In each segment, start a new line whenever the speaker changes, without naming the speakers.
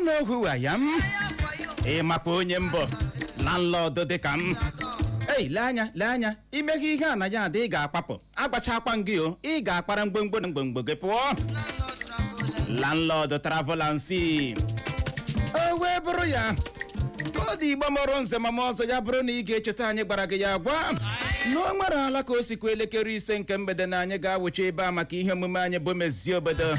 Know who I am? Ị makwa onye mbụ landlord dị ka m? Ei, lee anya, lee anya, imeghe ihe a na ya adị. Ị ga-akpapụ agbachakwa m gị o. Ị ga-akpara mgbomgbo na mgbomgbo gị pụọ. Landlord Travel and See. O wee bụrụ ya ka ọ dị. Igbo mụrụ nze mama ọzọ, ya bụrụ na ị ga-echeta, anyị gwara gị ya gwa na o nwere ala ka o sikwa elekere 5 nke mgbede na anyị ga-awụcha ebe a maka ihe omume anyị bụ Mezie Obodo,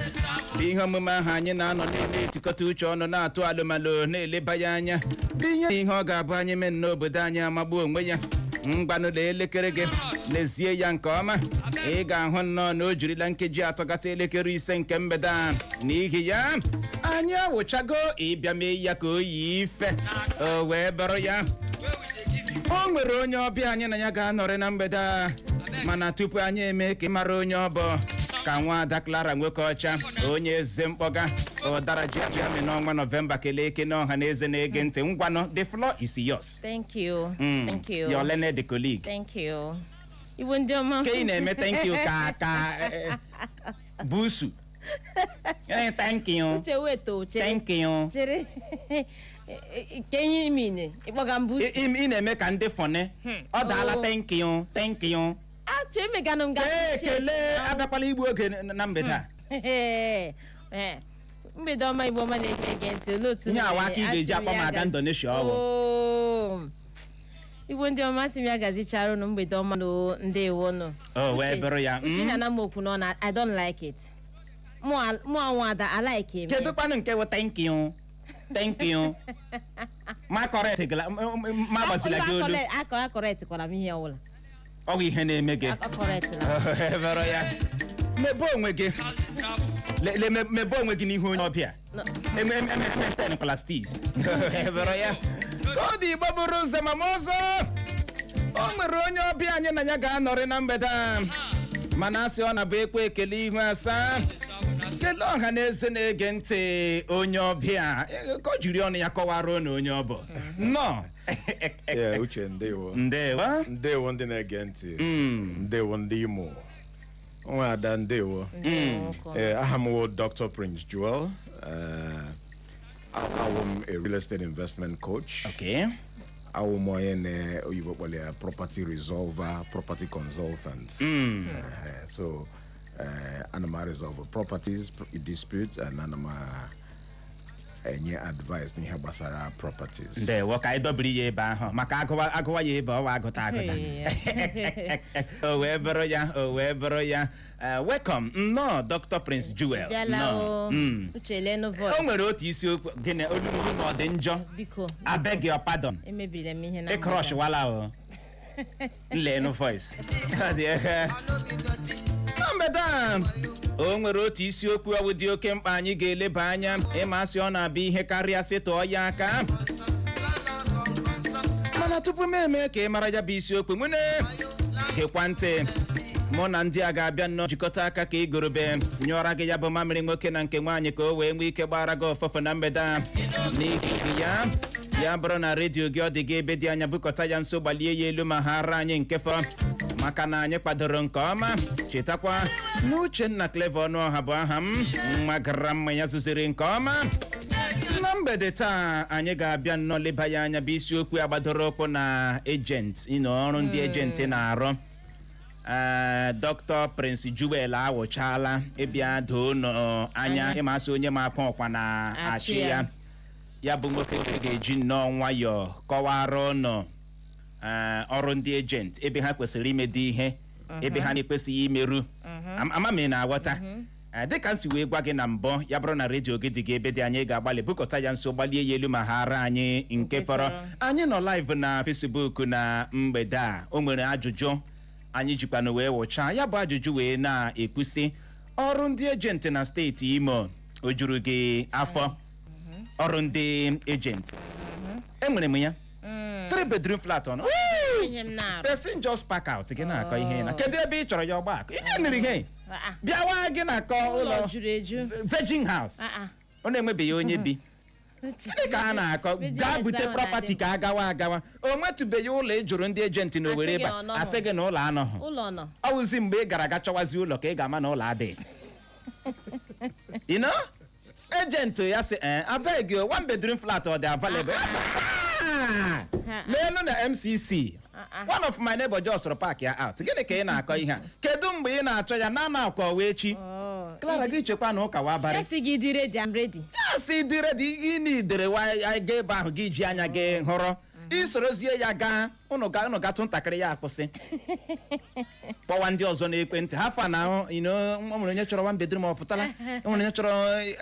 bụ ihe omume ahụ anyị na-anọ na-eme etikọta uche ọnụ, na-atụ alụmalụ, na-eleba ya anya bụ ihe ọ ga-abụ anyị mee n'obodo anyị amagbuo onwe ya. Mgbanụlọ elekere gị, lezie ya nke ọma, ị ga-ahụ nnọọ na o jirila nkeji 3 gata elekere 5 nke mgbede a. N'ihi ya, anyị awụchago ịbịa mee ya ka o yi ife. O wee bụrụ ya, o nwere onye ọbịa anyị na ya ga-anọrị na mgbede a. Mana tupu anyị eme ka ị mara onye ọ bụ, ka nwa ada Clara nwoke ọcha, onye eze mkpọga ụdara ji ji amị n'ọnwa Nọvemba, kelee ekene ọha na eze na-ege ntị. Ngwanụ, the floor is yours.
Thank you. Thank you.
Your learned colleague.
Thank you. Igbo ndị ọma.
Ke ị na-eme thank you ka busu. Thank you.
Uche, weto chere.
Thank you.
Chere. Ke ihe imine ịkpọga m busu.
Ị na-eme ka ndị funny ọ daala.
Oh.
Thank you, thank you.
Achọ emeganụ m ga.
Ee, kelee, abịakwala igbu oge na mgbede a.
Ee. Mgbede ọma, Igbo ọma na-ege ege ntị. Olee otu
Ihe
unu
awa
mere?
aka ị ga-eji
Asị m
akpọ m
ya
aga Indonesia ọwụ.
Oo. Igbo ndị ọma, asị m ya gazichara unu. Mgbede ọma na ndewonụ.
O wee
Uche-
bụrụ ya.
Uche, na-ana m okwu nọ na I don't like it. Mụ anwa ada, I like him.
Kedu kwanụ nke wụ thank you, thank you? Ma correct gịla, ma gbazila gị olu.
Akọ acorrectkwara m ihe ọbụla.
Ọ bụ ihe na-eme gị.
Acorrectla.
Bụrụ ya, mebe onwe gị. Mebe onwe gị n'ihu onye ọbịa.
No.
Ten plastis bụrụ ya ka ọ dị. Igbo bụrụ ụzọ ma ma ọzọ, o nwere onye ọbịa anyị na ya ga-anọrị na mgbede a. Mana asị ọ na-bụ ekwe ekele ihu asaa, kelee ọha na eze na-ege ntị. Onye ọbịa, ka o jiri ọnụ ya kọwara na onye ọ bụ. Nnọọ.
Yeah, Uche, ndewo.
Ndewo.
Ndewo ndị na-ege ntị. Ndewo ndị Imo. Nwa ada, ndewo. Aha m wụ Dr. Prince Joel. Awụ m a real estate investment coach. Awụ m onye na oyibo kpọrọ ya property resolver, property consultant. So ana m resolve properties dispute and ana m enye advice n'ihe gbasara properties.
Ndewo. Ka anyị dobiri ya ebe ahụ maka agụwa agụwa ya ebe ọwa agụta agụta. O wee bụrụ ya, o wee bụrụ ya. Welcome, nnọọ, Dr. Prince Jewel.
Bịala.
Nnọọ.
O Uche, lenu voice.
O nwere otu isiokwu. Gịnị? Olu m na ọ dị njọ?
Biko.
I beg your pardon.
Emebiri m ihe na
Ị crush wala o nlenu voice. Ọ dị eghe. Na mgbede a, o nwere otu isiokwu ọwụ dị oke mkpa anyị ga-eleba anya. Ịma asị ọ na-abịa ihe karịa sị tụọ ya aka. Mana tupu m eme ka ị mara ya bụ isiokwu, nwene gekwa ntị. Mụ na ndị a ga-abịa nnọọ jikọta aka ka igorobe nyụọra gị ya bụ mamịrị nwoke na nke nwaanyị, ka o wee nwee ike gbara gị ọfọfọ na mgbede a. N'ihi ya, ya bụrụ na redio gị ọ dị gị ebe dị anya, bukọta ya nso, gbalie ya elu ma ha ara anyị nke fọ, maka na anyị kwadoro nke ọma. Chetakwa na Uchenna Clever Ọnụọha bụ aha m. Nwa gara mma ya zuziri nke ọma. Na mgbede taa, anyị ga-abịa nnọọ leba ya anya bụ isiokwu agbadoro ụkwụ na agent, ịnọ ọrụ ndị agent na-arụ. Ee, Dr. Prince Jewel awụchala ịbịa doo nọ anya. Ịma asị onye ma akwa ọkwa na achị
Achị
ya.
Ya.
Ya bụ nwoke ga-eji nnọọ nwayọọ kọwara ụnụ ee, ọrụ ndị agent, ebe ha kwesịrị imedo ihe, ebe ha na-ekwesịghị imeru. Ama m ị na-aghọta. Ee, dịka m si wee gwa gị na mbụ, ya bụrụ na redio gị dị gị ebe dị anya, ị ga-agbalị bukọta ya nso, gbalie ya elu ma ha ara anyị nke
Nke
fọrọ.
fọrọ.
Anyị nọ live na Facebook na mgbede a. O nwere ajụjụ anyị jikwanụ wee wụchaa ya bụ ajụjụ, wee na-ekwusị: ọrụ ndị agent na steeti Imo, o juru gị afọ? Ọrụ ndị agent, enwere m ya three bedroom flat ọnụ.
Ihe m na-arụ.
Person just pack out, gị na-akọ ihe na kedu ebe ị chọrọ ya? Ọgba ihe niri ihe
Ah, ah.
bịawa gị na-akọ
ụlọ
ụlọ
juru eju.
Virgin house.
Ah, ah.
Ọ na-enwebeghị onye bi. Gịnị ka a na-akọ?
Virgin
gaa
house
bute
ahụ
property
na-adị
ka agawa agawa. O nwetụbeghị ụlọ ị jụrụ ndị agent na Owerri
Asị gị
ebe
ọ
a,
nọghọ.
asị gị na ụlọ anọghị.
Ụlọ nọ.
Ọ wụzi mgbe ị gara aga chọwazi ụlọ ka ị ga-ama na ụlọ adịghị. You know? Agent ya sị, "Eh, abeg o, one bedroom flat ọ dị available?" Ya sị, "Ah, leenu na MCC, one of my neighbor just park ya out. Gịnị ka ị na-akọ ihe a? Kedu mgbe ị na-achọ ya?" Na ana akọ wee chi.
Oh.
Clara, gị chekwa na ụka wa abalị.
Ya sị gị dị ready, I'm ready.
Ya sị dị ready. Ị na idere wa ga ebe ahụ, gị ji anya gị hụrụ, isorozie ya gaa. Ụnụ ga ụnụ gatụ ntakịrị, ya akwụsị kpọwa ndị ọzọ n'ekwentị ha fa na o nwere onye chọrọ one bedroom, ọ pụtala, o nwere onye chọrọ.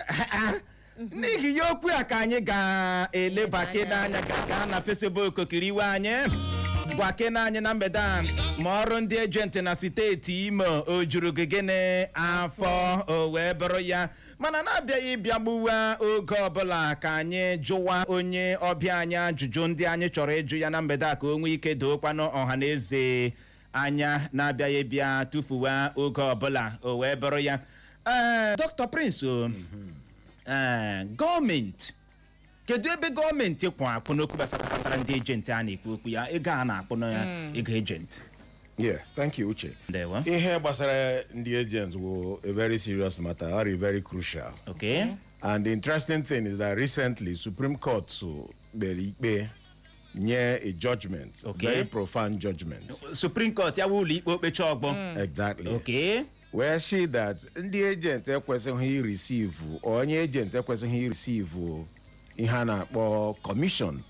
N'ihi ya, okwu a ka anyị ga-eleba n'anya. Ka gaa na Facebook kiriwe anyị, gwa kene anyị na mgbede a ma ọrụ ndị agent na steeti Imo o juru gị gịnị afọ. O wee bụrụ ya, mana na-abịaghị ịbịa gbuwa oge ọbụla, ka anyị jụwa onye ọbịa anyị ajụjụ ndị anyị chọrọ ịjụ ya na mgbede a, ka o nwee ike dookwanụ ọha na eze anya, na-abịaghị bịa tụfuwa oge ọbụla. O wee bụrụ ya, ee, Dr. Prince o, ee, gọọmenti, kedu ebe gọọmenti kwụ akwụ n'okwu gbasara ndị agent a na-ekwu okwu ya, ego a na-akpụ na ego agent?
Yeah, thank you, Uche.
Ndewo.
Ihe gbasara ndị agents wụ a very serious matter, very, very crucial. And the interesting thing is that recently, Supreme Court so kpere ikpe, nye a judgment, very profound judgment.
Supreme Court, ya wụ ụlọ ikpe okpecha ọgbọ.
Exactly. Wee sị that ndị agent ekwesịghị ireceive, onye agent ekwesịghị ireceive ihe a na-akpọ commission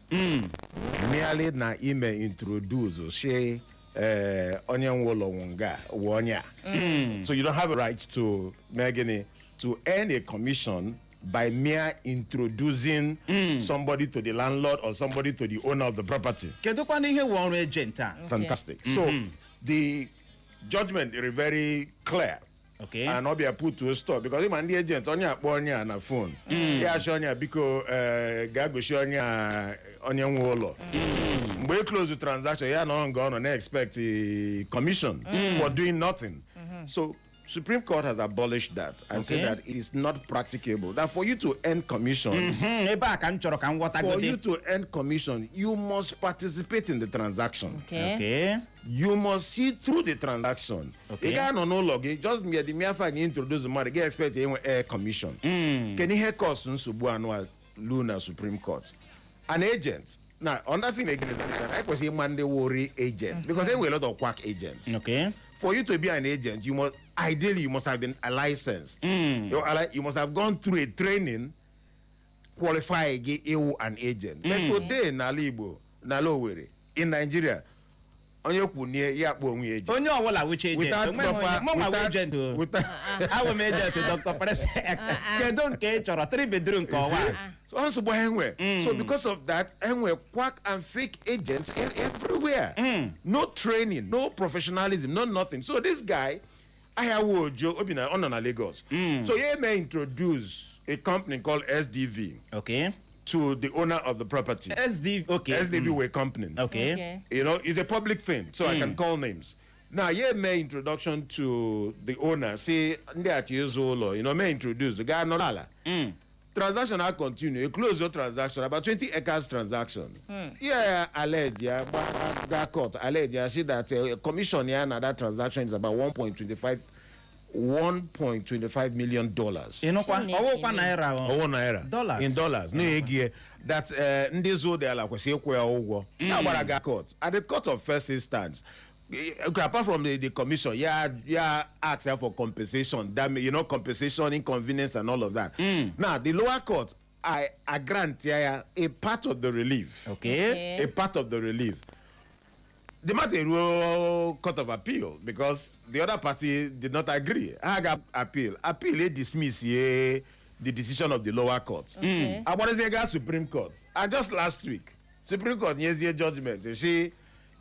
merely na ime introduce shi onye nwe ụlọ nwe nga wụ onye a. So you don't have a right to mee gịnị, to earn a commission by mere introducing somebody to the landlord or somebody to the owner of the property.
Kedụkwanụ ihe wụ ọrụ agent a?
Fantastic. So the judgment is very clear. And ọ bịa put to a stop because ịma ndị agent, onye akpọ onye a na phone, ya achọ onye a, biko, gaa gosi onye a onye nwe ụlọ. Mgbe e close the transaction, ya nọrọ nga ọ nọ na-expect commission for doing nothing. So Supreme Court has abolished that and said that it is not practicable, that for you to earn commission,
Ebe a ka m chọrọ ka m
for
ghọtagode.
you to earn commission, you must participate in the transaction. You must see through the transaction. Ị gaa nọ n'ụlọ gị, just mere the mere fact na introduce mmadụ, gị expect inwe air commission. Kedu ihe cause nsogbu anụ a lu na Supreme Court? An agent now, another thing again is that anyị kwesịrị ịma ndị wụ agent, because there were a lot of quack agents. For you to be an agent, you must ideally, you must have been licensed. You must have gone through a training, qualify gị ịwụ an agent. But today, n'ala Igbo, n'ala Owerri, in Nigeria, onye kwunie ya akpọ onwe ya agent.
Onye ọbụla wuche agent.
Without
Onweghị onye
proper
mụ nwa
without
agent o.
without
Awụ m agent. Dr. Prince, kedu nke ị chọrọ, three bedroom ka ọwa?
So nsogbu enwe. So because of that, enwe quack and fake agents everywhere. No training, no professionalism, no nothing. So this guy, Ayawo Ojo, obi na ọ nọ na Lagos. So he may introduce a company called SDV to the owner of the property.
SD, okay.
SDV were company. It's a public thing, so I can call names. Now, yeah, may introduction to the owner, say, ndị achị ịzụ ụlọ, may introduce, the guy nọ ala. Transaction I continue, you close your transaction, about 20 acres transaction. Yeah, allege, yeah, ga court, allege, yeah, see that commission, yeah, na that transaction is about $1.25 million.
Ịnụkwa?
Chineke.
Ọwụkwa naira o.
Ọwụ naira.
Dollars.
In dollars na-egi that ndị zụ dị ala kwesịrị ịkwụ ya ụgwọ. Ya gbara ga court. At the court of first instance, okay, apart from the commission, ya ask ya for compensation, damage, compensation, inconvenience and all of that. Now the lower court I grant ya a part of the relief. A part of the relief. The matter ruo court of appeal because the other party did not agree. Ha ga appeal. Appeal e dismiss ye the decision of the lower court. Agbarazie ga Supreme Court. And just last week, Supreme Court nyezie judgment. They say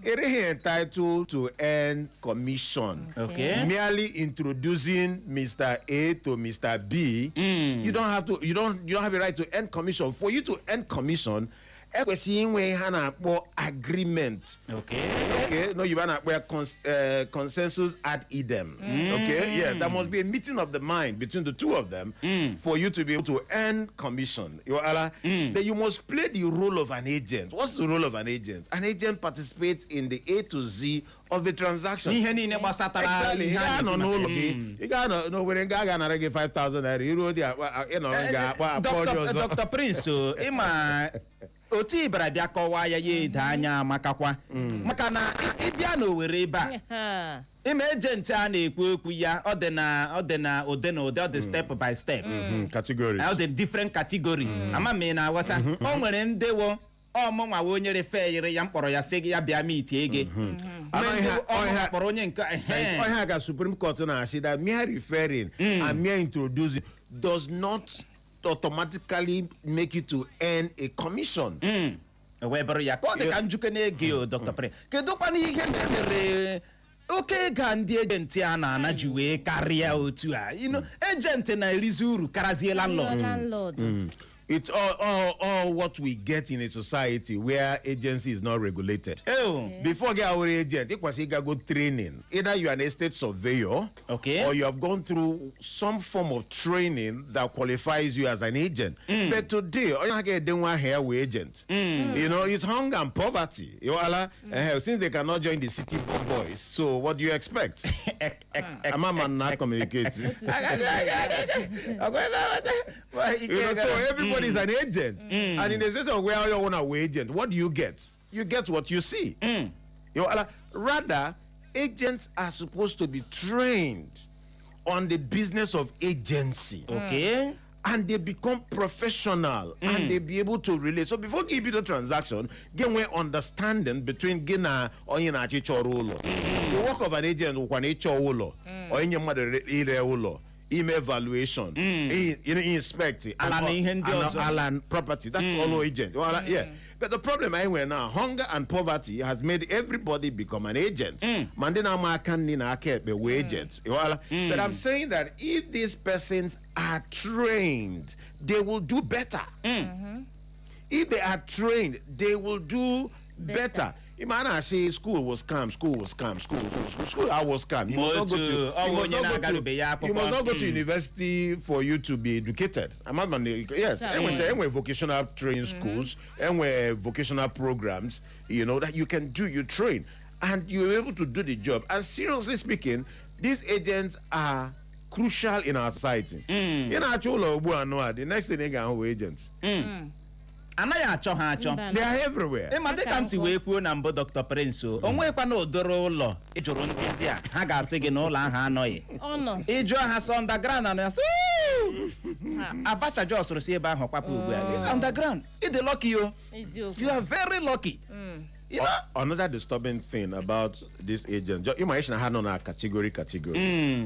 it is entitled to earn commission. Merely introducing Mr. A to Mr. B, you don't have to. You don't. You don't have a right to earn commission. For you to earn commission, Ekwesịghị inwe ihe a na-akpọ agreement. Okay, no, you na-akpọ ya consensus ad idem. Okay, yeah, there must be a meeting of the mind between the two of them for you to be able to earn commission. You are Then you must play the role of an agent. What's the role of an agent? An agent participates in the A to Z of the transaction.
N'ihe niile gbasatara
Exactly. Ị
ihe a
ga-anọ
na-ekwu
n'ụlọ
maka-
gị, ị ga-anọ n'Owere nga a ga-anara gị 5000 naira, iruo dị akpa ịnọrọ nga akpa akpọ onye
Dr.
ọzọ.
Dr. Prince o, ịma otu ị bịara bịa kọwaa ya, ya edo anya, amakakwa maka na ịbịa n'Owere ebe a,
Ha.
ịma agent a na-ekwu okwu ya, ọ dị na ụdị na ụdị, ọ dị step by step.
Categories.
Ọ dị different categories. Ama m ị na-aghọta. O nwere ndị wo ọmụnwa onye refe yiri ya, mkpọrọ ya, sị gị ya bịa meetie gị. Nwee ndị ọmụnwa kpọrọ onye nke ehe.
Onye ka Supreme Court na-asị that mere referring and mere introducing does not automatically make you to earn a commission.
Wee bụrụ ya ka ọ dị ka njuke na-ege o. Dr. Prince, kedu kwana ihe ndị mere oke ego a ndị agent a na-ana ji wee karịa otu a? Agent na-erizi uru karazie landlord.
Landlord.
It's all what we get in a society where agency is not regulated.
Ew.
Before get our agent, it was go training. Either you are an estate surveyor, or you have gone through some form of training that qualifies you as an agent. But today, all you get one here with agent. It's hunger and poverty. Since they cannot join the city boys, so what do you expect? I'm a man not communicate. So everybody's an agent. And in a situation where you want to agent, what do you get? You get what you see. Rather, agents are supposed to be trained on the business of agency. And they become professional and they be able to relate. So before give you the transaction, get one understanding between gị na onye na-achọ ịchọrọ ụlọ. The work of an agent wụkwa na ịchọ ụlọ, onye mmadụ ire ụlọ, ime valuation, inspect
Ala na ihe ndị ọzọ.
Ala and property. That's all agent. Well, yeah. But the problem I nwere now, hunger and poverty has made everybody become an agent. Ma ndị na-ama aka nri na aka ekpe wee agents. Well, but I'm saying that if these persons are trained, they will do better. If they are trained, they will do better. Ịma a na-asị school was scam, school was scam, school, school, school, I was scam. You must not go to, you must not go to, you must not go to university for you to be educated. I'm not gonna, yes, enwe vocational training schools, enwe vocational programs that you can do, you train, and you're able to do the job. And seriously speaking, these agents are crucial in our society. Ị na-achọ ụlọ ugbu a nụ a, the next thing ị ga-ahụ bụ agents.
Anaghị achọ ha achọ.
Mba.
They are everywhere.
Ịma dịka m si wee kwuo na mbụ, Dr. Prince, o nwekwana ụdịrị ụlọ ị jụrụ ndị a, ha ga-asị gị na ụlọ ahụ anọghị.
Ọ nọ.
Ị jụọ ha sọ underground anọ ya, sị "Woo!" Abacha Jos si ebe ahụ kwapụ ugbu a, underground, ị dị lucky o.
Eziokwu.
You are very lucky. You know?
Another disturbing thing about this agent, ịma na ha nọ na category category.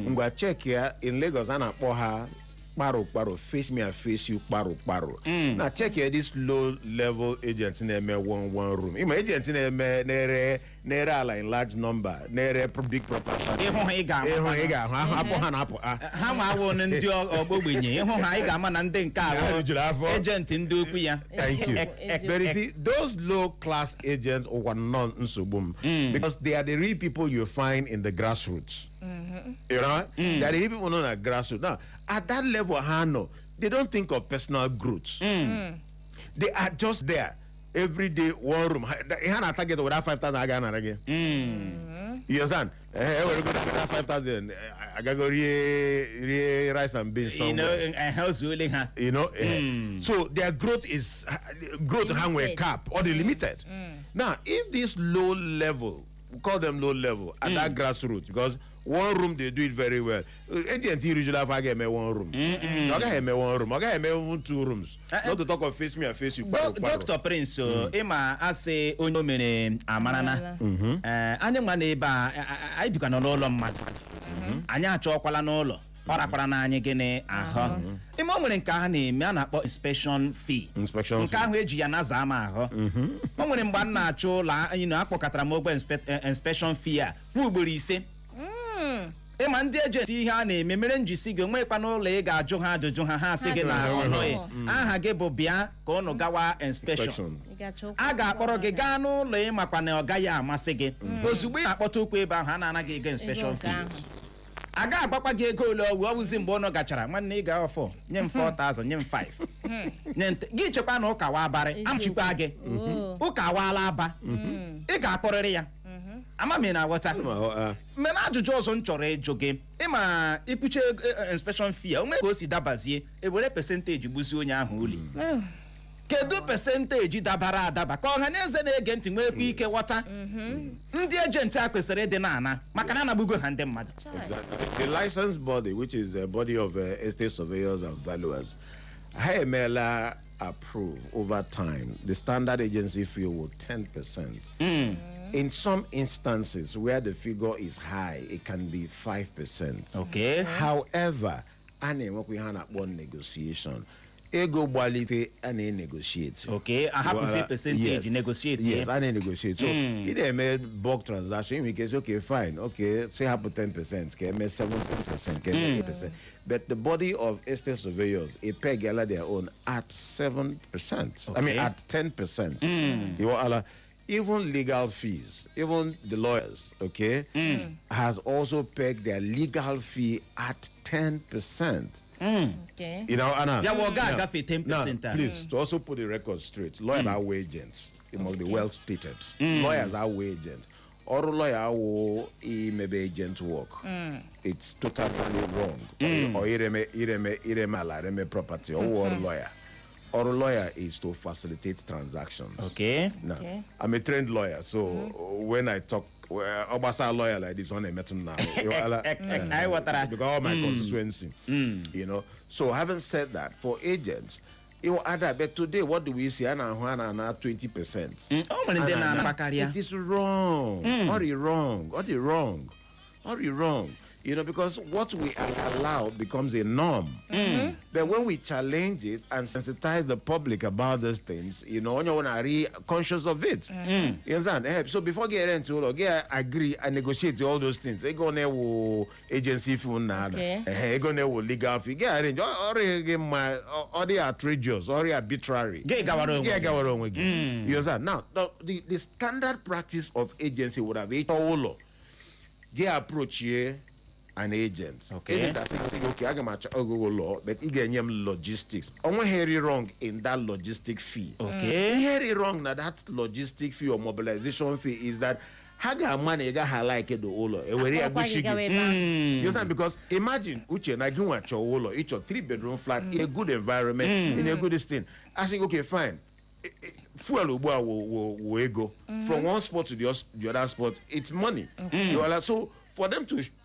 Ngwa, check ya, in Lagos a na-akpọ ha kparo kparo, face me and face you, kparo kparo. Na check ya, this low level agent na-eme one one room. Ịma agent na-eme na-ere ala in large number, na-ere big property.
Ịhụ ha, ị ga-ama.
Ịhụ, ị ga-ahụ afọ ha na-apụ ah.
Ha ma awụ ndị ogbenye. Ịhụ ha, ị ga-ama na ndị nke
Ha
ahụ
rijuru afọ.
agent ndị okwu ya.
Thank you.
Eziokwu.
But you see, those low class agents were not nsogbu m because they are the real people you find in the grassroots. They are the real people known as grassroots. Now, at that level, ha no, they don't think of personal growth. They are just there every day, one room. Ha na target with that 5,000 aga anara gị. You understand? Eh, we go that 5,000. I go rie rice and beans
You know,
somewhere.
ehe, ozuole ha.
So their growth is growth ha nwere
Limited.
cap or they limited. Now, if this low level, we call them low level at that grassroots, because one room they do it very well. Agent usually have eme one room. Ọ gaghị eme one room. Ọ gaghị eme even two rooms. Not to talk of face me and face you. Kparo, kparo.
Dr. Prince o, ịma asị onye o mere amarana. Ee, anyị nwa na ebe a anyị bikwa nọ n'ụlọ mmadụ, anyị achọọkwala n'ụlọ, ọ rakwara na anyị gịnị ahụ. Ime o nwere nke a na-eme a na-akpọ inspection fee.
Inspection
nke
fee.
ahụ eji ya na zaa m ahụ. O nwere mgbe m na-achọ ụlọ anyị na akpọkọtara m ụgwọ inspection fee a kwa ugboro 5. Ịma ndị agent, ihe a na-eme mere njisi gị onwekwa n'ụlọ, ị ga-ajụ ha ajụjụ, ha sị gị na
Ha sị
ọ
gị
nọghị.
nọ.
Aha gị bụ bịa ka ụnụ gawa inspection.
Inspection.
Ị ga-achọ okwu.
A ga-akpọrọ gị gaa n'ụlọ ị makwa na ọ gaghị amasị gị. Ozugbo ị na-akpọta ụkwụ ebe ahụ, a na-anaghị ego inspection
Ego nke
fee.
ahụ.
A ga-agbakwa gị ego ole ọwụ ọwụzi mgbe ụnụ gachara. Nwanne, ị ga-afọ nye m 4000, nye m 5, nye m gị chekwa na ụka wa abarị amchikwa gị.
Oh.
Ụka awaala aba, ị ga-akpọrịrị ya. Ama m ị na-aghọta. Mana ajụjụ ọzọ m chọrọ ịjụ gị, ịma ikwuche ego, inspection fee a, onwe ka o si dabazie ewere percentage gbuzie onye ahụ uli.
Oh.
Kedu percentage dabara adaba ka ọha na eze na-ege ntị nwekwa ike ghọta ndị agent a kwesịrị ịdị na-ana, maka na anagbugo ha ndị mmadụ?
Chai.
Exactly. The licensed body, which is the body of estate surveyors and valuers, ha emeela approve over time the standard agency fee with 10%. In some instances where the figure is high, it can be 5%. However, a na-enwekwa ihe a na-akpọ negotiation. Ego gbalite, a na-negotiate.
Okay, ahapụzie percentage, negotiate.
Yes, a na-negotiate. So ị na-eme bulk transaction, ị nwere ike sị, "Okay, fine, okay, say hapụ 10%, ka eme 7%, ka eme 8%." But the body of estate surveyors, epegala their own at 7%. I mean, at 10%. You know, even legal fees, even the lawyers, okay, has also pegged their legal fee at 10%.
Okay.
You know, Anna.
Ya bụ, ọ ga-agafe 10%
Now,
a.
please, to also put the record straight, lawyers are agents. It must be well stated. Lawyers are agents. Ọrụ lawyer awụ imebe agent work. It's totally wrong. Or ireme ala, ireme property. Ọwụ ọrụ lawyer. Ọrụ lawyer is to facilitate transactions. Now, I'm a trained lawyer, so when I talk, well, ọ gbasara lawyer like this, ọ na-emetụ m n'ahụ.
Anyị ghọtara.
Because all my constituency. So having said that, for agents, add up, but today, what do we see? A na-ahụ a na-ana 20%.
O nwere ndị na-anakwa karịa.
It is wrong. Ọ dị wrong. Ọ dị wrong. Ọ dị wrong. Because what we allow becomes a norm. But when we challenge it and sensitize the public about these things, onye ọbụla are conscious of it. You understand? So before get into ụlọ, get agree and negotiate all those things. Ego na-ewu agency fee na ego na-ewu legal fee. Get arrange. Ọ rịghị gị mma, ọ dị outrageous, ọ dị arbitrary.
Gị gawara onwe
Gị
gị.
gawara onwe gị. You understand? Now, the standard practice of agency would have ịchọ ụlọ, gị approach ye an agent. Agent asị gị, "Okay, aga m achọ ogogo ụlọ, but ị ga-enye m logistics." O nweghị wrong in that logistic fee. Ihe dị wrong na that logistic fee or mobilization fee is that ha ga-ama na ị gaghị like the ụlọ, ewere ya
Akpọrọkwa gị
gosi
gawa
gị.
ebe ahụ.
You understand? Because imagine, Uche, na gị nwa chọọ ụlọ, ịchọ three bedroom flat in a good environment, in a good thing. I think, okay, fine. Fuel ugbu a wo ego. From one spot to the other spot, it's money. You understand? So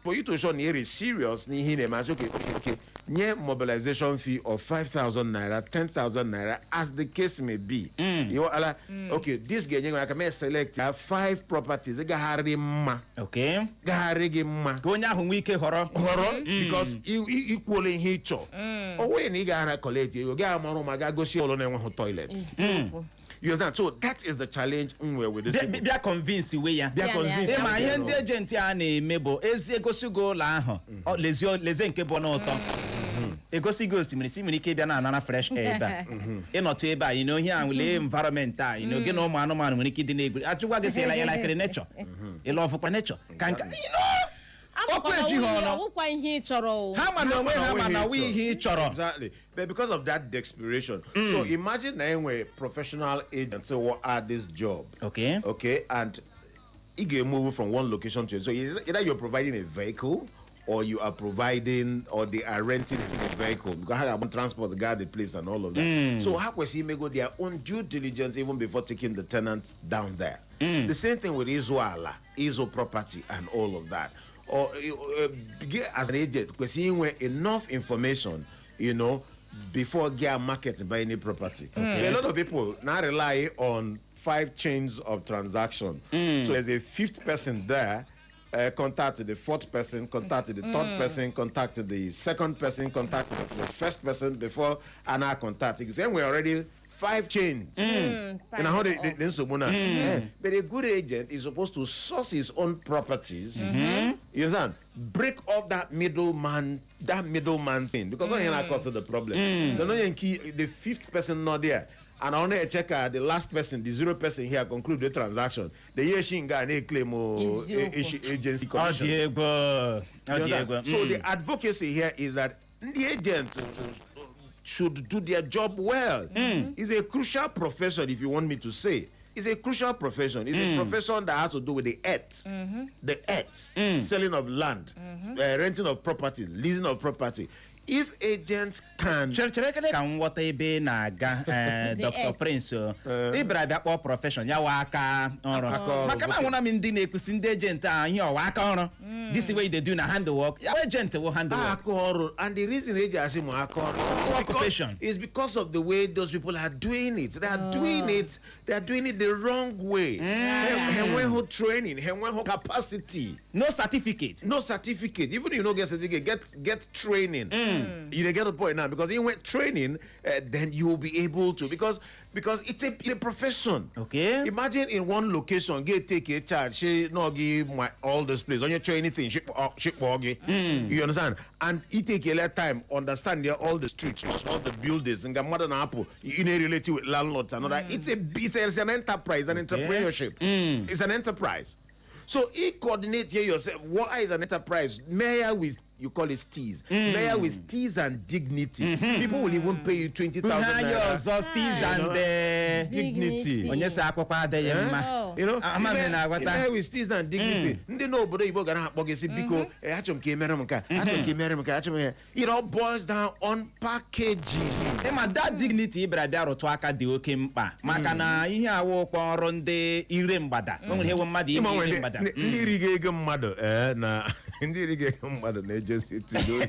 for you to show na is serious n'ihe ị na-eme, asị, okay, nye mobilization fee of 5,000 naira, 10,000 naira, as the case may be. You understand? Okay, this ga-enye gị aka mee select ya five properties gagharị mma. Gagharị gị mma.
Ka onye ahụ nwee ike họrọ.
Họrọ, because ikwuola ihe ị chọ. O nweghị na ị ga-ara collect ego gaa amarụ ma gaa gosi ụlọ na-enweghị toilet.
Eziokwu.
You understand? So that is the challenge m nwere with this
Bịa
people.
bịa convince we ya.
Bịa
Ya na
convince
ya.
Ịma ihe ndị agent a na-eme bụ ezi egosi gị ụlọ ahụ, lezie lezie nke bụ n'ụtọ, egosi gị osimiri, si nwere ike ịbịa na-anara fresh air ebe a, ịnọtụ ebe a, ihe ahụ, lee environment a, gị na ụmụ anụmanụ nwere ike ịdị na-egwuri. Achụgwa gị sị ịla ịlakịrị nature, ịla ọfụkwa nature ka nka okwu
Amakwa na
ejighị ọnụ.
ọwụkwa ihe ị chọrọ o.
Ha ma na onwe ha ma na ọwụ ihe ị chọrọ.
Exactly. But because of that desperation. So imagine na enwere professional agents who are this job. Okay, and ị ga-move from one location to, so either you're providing a vehicle or you are providing or they are renting a vehicle, because ha ga-agba transport guard the place and all of that. So ha kwesịrị imego their own due diligence even before taking the tenants down there. The same thing with ịzụ ala, ịzụ property and all of that. Or gị as an agent kwesịrị inwe enough information before get market buy any property. A lot of people now rely on five chains of transaction. So there's a fifth person there. Contacted the fourth person, contacted the third person, contacted the second person, contacted the first person before Anna contacted. Then we're already Five chains. You know how the nsogbu na. But a good agent is supposed to source his own properties. You understand? Break off that middleman thing, because onye na-cause the problem. Then onye nke the fifth person not there. And I only check the last person, the zero person here conclude the transaction. The year she nga na-claim
Eziokwu.
agency
Ọ
commission.
dị egwu, ọ
You
dị
understand?
egwu.
So the advocacy here is that the agents should do their job well. It's a crucial profession, if you want me to say. It's a crucial profession. It's a profession that has to do with the earth. The earth. Selling of land, renting of property, leasing of property. If agents can
Chere, chere, kele ka m ghọta ebe ị na-aga,
The
Dr.
earth.
Prince o. Ị bịara bịa kpọọ profession ya wa aka ọrụ,
Aka ọrụ,
maka na ahụna m ndị na-ekwusi ndị agent a ihe ọwa aka ọrụ, this way they do na handwork ya, agent wụ handwork.
Aka ọrụ, and the reason eji asị m aka ọrụ
Occupation.
Is because of the way those people are doing it. They are doing it, they are doing it the wrong way. Ha enweghị training, ha enweghị capacity.
No certificate.
No certificate. Even if you no get certificate, get training. You dey get the point now? Because in training, then you will be able to, because it's a profession. Imagine in one location get take a charge, she no give my all this place on your training thing, she gị. You understand? And it take a lot time understand there all the streets, all the buildings, and mmadụ na-apụ, you know, relate with landlords and all that. It's an enterprise, an entrepreneurship. It's an enterprise. So e coordinate here yourself. What is an enterprise? Mayor with, you call it steez. Mayor with steez and dignity. People will even pay you 20,000
ha ya
naira.
Ọzọ, steez and
Dignity.
Onye si akwụkwọ adịghị mma.
Oh.
Ama m na aghọta.
Ime with steez and dignity. Ndị n'obodo Igbo ga na-akpọ gị sị, "Biko, achọrọ m ka ị mere m nke a, achọrọ m ka ị mere m nke a, achọrọ m ya." It all boils down on packaging.
Ịma that dignity ị bịara bịa rụtụ aka dị oke mkpa, maka na ihe awụ ụkpọ ọrụ ndị ire mgbada, o nwere ihe wụ mmadụ ime
Ịma nwere
ire
ndị
mgbada.
Ndị rigo ego mmadụ, na ndị rigo ego mmadụ na-ejesi tido.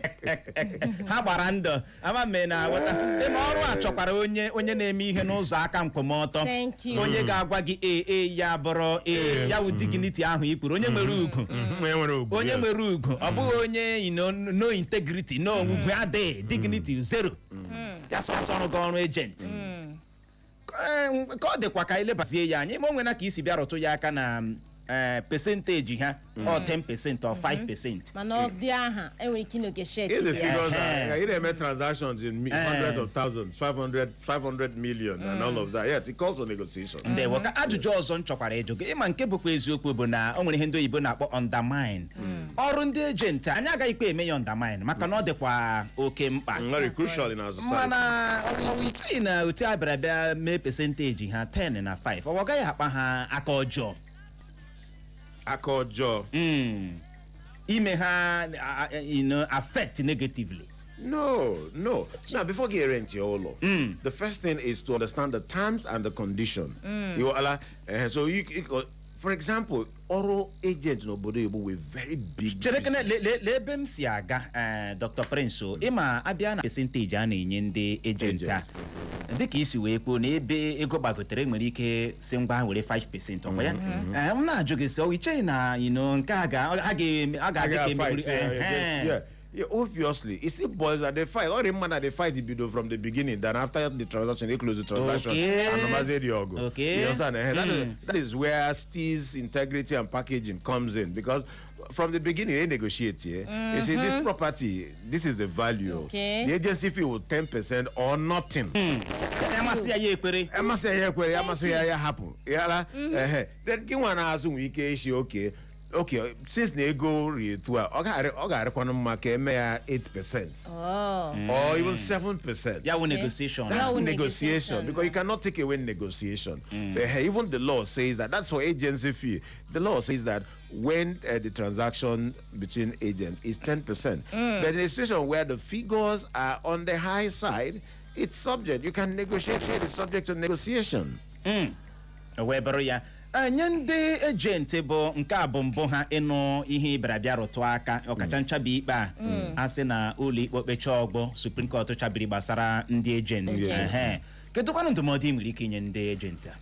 Ha gbara ndụ, ama m na aghọta. Ịma ọrụ a chọkwara onye na-eme ihe n'ụzọ aka nkwụmọtọ.
Thank you.
Onye ga-agwa gị ee, ee, ya bụrụ ee, ya wụ dignity ahụ i kwuru, onye nwere ugwu.
Onye nwere ugwu.
Onye nwere ugwu, ọ bụghị onye no integrity, no ugwu adịghị, dignity zero, ya sọ ọrụ gị ọrụ agent. Ka ọ dịkwa ka elebazie ya anya. Ime onwe na ka isi bịa rụtụ ya aka na percentage ha, ọ 10% or 5%.
Mana ọ dị aha enwere ike negotiate
If the
ya.
figures are, you dey make transactions in hundreds of thousands, 500, 500 million, and all of that. Yes, it calls for negotiation.
Ndewo. Ka ajụjụ ọzọ m chọkwara ịjụ gị, ịma nke bụkwa eziokwu bụ na o nwere ihe ndị oyibo na-akpọ undermine ọrụ ndị agent. Anyị agaghịkwa eme ya undermine, maka na ọ dịkwa oke mkpa.
Very crucial in our society.
Mana ọwụ icheghị na otu a bịara bịa mee percentage ha 10 na 5, ọ gaghị akpa ha aka ọjọọ?
Aka ọjọọ.
Ime ha affect negatively.
No. Now, before you rent your ụlọ, the first thing is to understand the terms and the condition. You allow, so you, for example, ọrụ agent n'obodo Igbo with very big
Chere kene.
business.
Lee ebe m si aga, Dr. Prince o. Ịma abịa na percentage a na-enye ndị agent a, dịka isi wee kwuo na ebe ego gbagotere, nwere ike si ngwa were 5%, ọkwa ya? M na-ajụ gị sị, ọ icheghị na nke a ga a ga-eme a ga-adị ka
I
emegburu
fight, yeah. Yeah, obviously, it still boils down. They fight. All the man that they fight it bido from the beginning. Then after the transaction, they close the transaction. And Namaze the ogo. You understand? That is where steez, integrity, and packaging comes in, because from the beginning they negotiate here. You see, this property, this is the value. The agency fee will 10% or nothing.
Amasị ya, ya ekwere.
Amasị ya, ya ekwere. Amasị ya, ya hapụ yala. Ehe, then gị nwa na-azụ nwee ike isi, okay, since na ego ri etu a, ọ ga-arịkwanụ mma ka eme ya 8%
Oh.
or even 7%.
Ya wụ negotiation.
That's
Ya wụ
negotiation,
negotiation.
because you cannot take away negotiation. Even the law says that. That's for agency fee. The law says that when the transaction between agents is 10%. But in a situation where the figures are on the high side, it's subject. You can negotiate. It's subject to negotiation.
O wee bụrụ ya. Nye ndị agent bụ nke a bụ mbụ ha ịnụ ihe ịbịara bịa rụtụ aka, ọkacha nchabi ikpe a a sị na ụlọ ikpe okpecha ọgbọ Supreme Court chabiri gbasara ndị agent.
Agent.
Ehe. Kedụkwanụ ndụmọdụ ị nwere ike inye ndị agent a?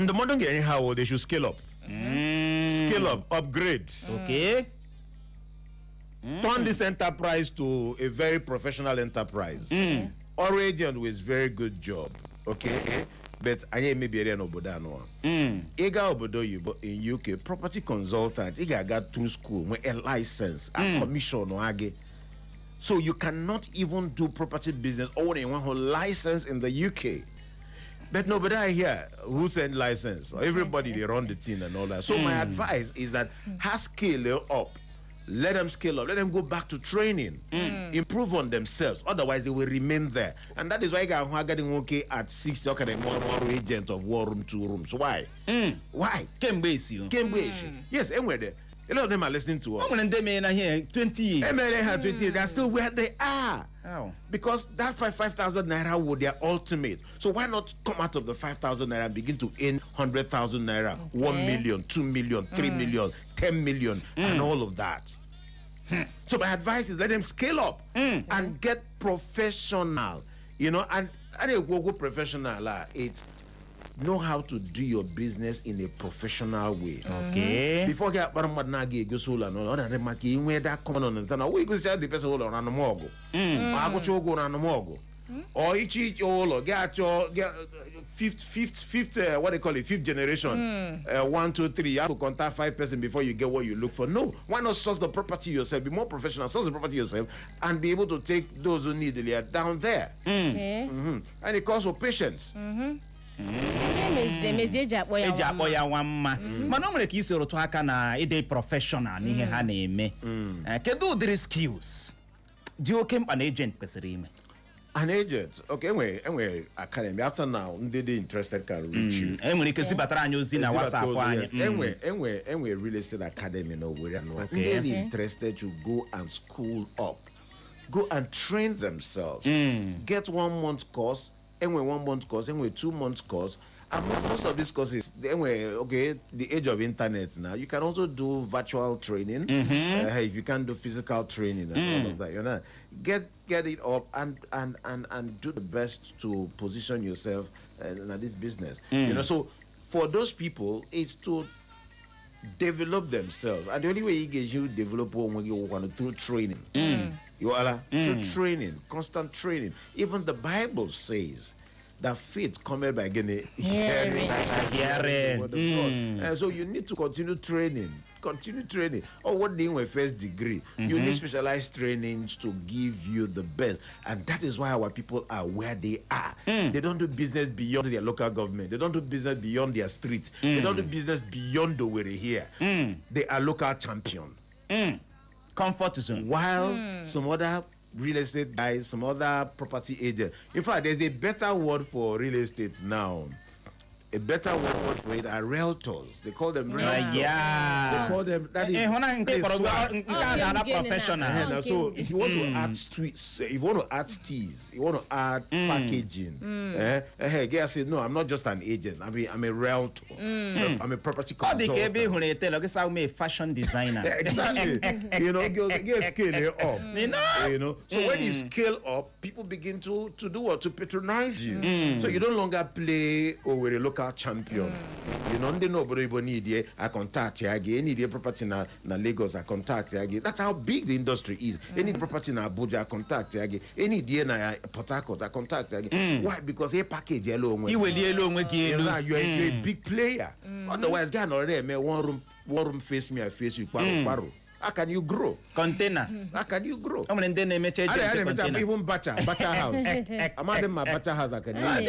Ndụmọdụ m ga-enye ha wụ they should scale up. Scale up, upgrade. Turn this enterprise to a very professional enterprise. Ọrụ agent with very good job. Okay, but anyị emebiere ya n'obodo anọ. Ị gaa obodo oyibo, in UK, property consultant, ị ga-aga through school, nwee a license, a commission gị. So you cannot even do property business or enweghị license in the UK. But nobody here who send license. Everybody, they run the thing and all that. So my advice is that has scale up. Let them scale up. Let them go back to training. Improve on themselves. Otherwise, they will remain there. And that is why I got agadi nwoke at 60, okay, more more agent of one room, two rooms. Why? Why?
Kemgbe esi o.
Kemgbe echi. Yes, enwere. A lot of them are listening to us.
O nwere ndị mere na ihe 20 years.
Emere ha 20 years, they are still where they are.
Ow.
Because that 5,000 naira would their ultimate. So why not come out of the 5,000 naira and begin to earn 100,000 naira, 1 million, 2 million, 3 million, 10 million, and all of that? So my advice is let them scale up and get professional. And a go professional, it know how to do your business in a professional way. Before gị akpara mmadụ na-aga egosi ụlọ na ọ na-adị maka inwe that common understanding. Ọ wụ igosicha the person ụlọ na anụmọgụ ma agụcha ụgwọ na anụmọgụ ọ iche iche ụlọ gị achọ gị fifth, what they call it, fifth generation, one, two, three, you have to contact five person before you get what you look for. No, why not source the property yourself? Be more professional, source the property yourself and be able to take those who need it down there. And it calls for patience.
Ihe mejide emezi eji akpọ ya
eji
nwa
akpọ
mma.
Ya nwa mma, mana o nwere ka isi rụtụ aka na ịdị professional n'ihe ha na-eme. Kedu ụdịrị skills dị oke mkpa na agent kwesịrị ime?
An agent, okay, enwere academy. After now, ndị dị interested can reach you.
E nwere ike zibatara anyị ozi na WhatsApp anyị.
Yes. Enwe real estate academy na Owerri anọ. Ndị dị interested to go and school up, go and train themselves. Get one month course, enwe one month course, enwe 2 month course. And most of these courses, enwe, okay, the age of internet now, you can also do virtual training. If you can't do physical training and all of that. Get it up and do the best to position yourself in this business. So for those people, it's to develop themselves. And the only way you get you develop when you want to, through training. You are through training, constant training. Even the Bible says that faith cometh by getting
Hearing.
Hearing.
the word of God. So you need to continue training. Continue training. Or what doing with first degree? You need specialized trainings to give you the best. And that is why our people are where they are. They don't do business beyond their local government. They don't do business beyond their street. They don't do business beyond the way here. They are local champion.
Comfort zone.
While some other real estate guys, some other property agents. In fact, there's a better word for real estate now. A better word for it are realtors. They call them realtors. They call them that is,
Ị hụ na nke
that is
kpọrọ
swag.
nke a dara
Okay,
professional.
now.
Now, so if you want to add streets, if you want to add teas, you want to add packaging, guy say, "No, I'm not just an agent. I'm a realtor. I'm a property
Ọ dị
consultant."
ka ebe ị hụrụ etelo gị sa ume fashion designer.
Exactly. Girls scale it up.
You know?
So when you scale up, people begin to do what? To patronize you. So you don't longer play, "Oh, we're a local champion." Ndị n'obodo Igbo need ya, I contact ya gị. Need a property na Lagos, I contact ya gị. That's how big the industry is. Any property na Abuja, I contact ya gị. Any die na Port Harcourt, I contact ya gị. Why? Because a package elu onwe.
Iweli elu onwe gị
You
elu.
know, you're a big player. Otherwise, guy already eme one room, face me, I face you, kwaro kwaro. How can you grow?
Container.
How can you grow?
O nwere ndị na-emecha
A
agent
na-emecha
container.
even bacha house. Amadị ma bacha house aka na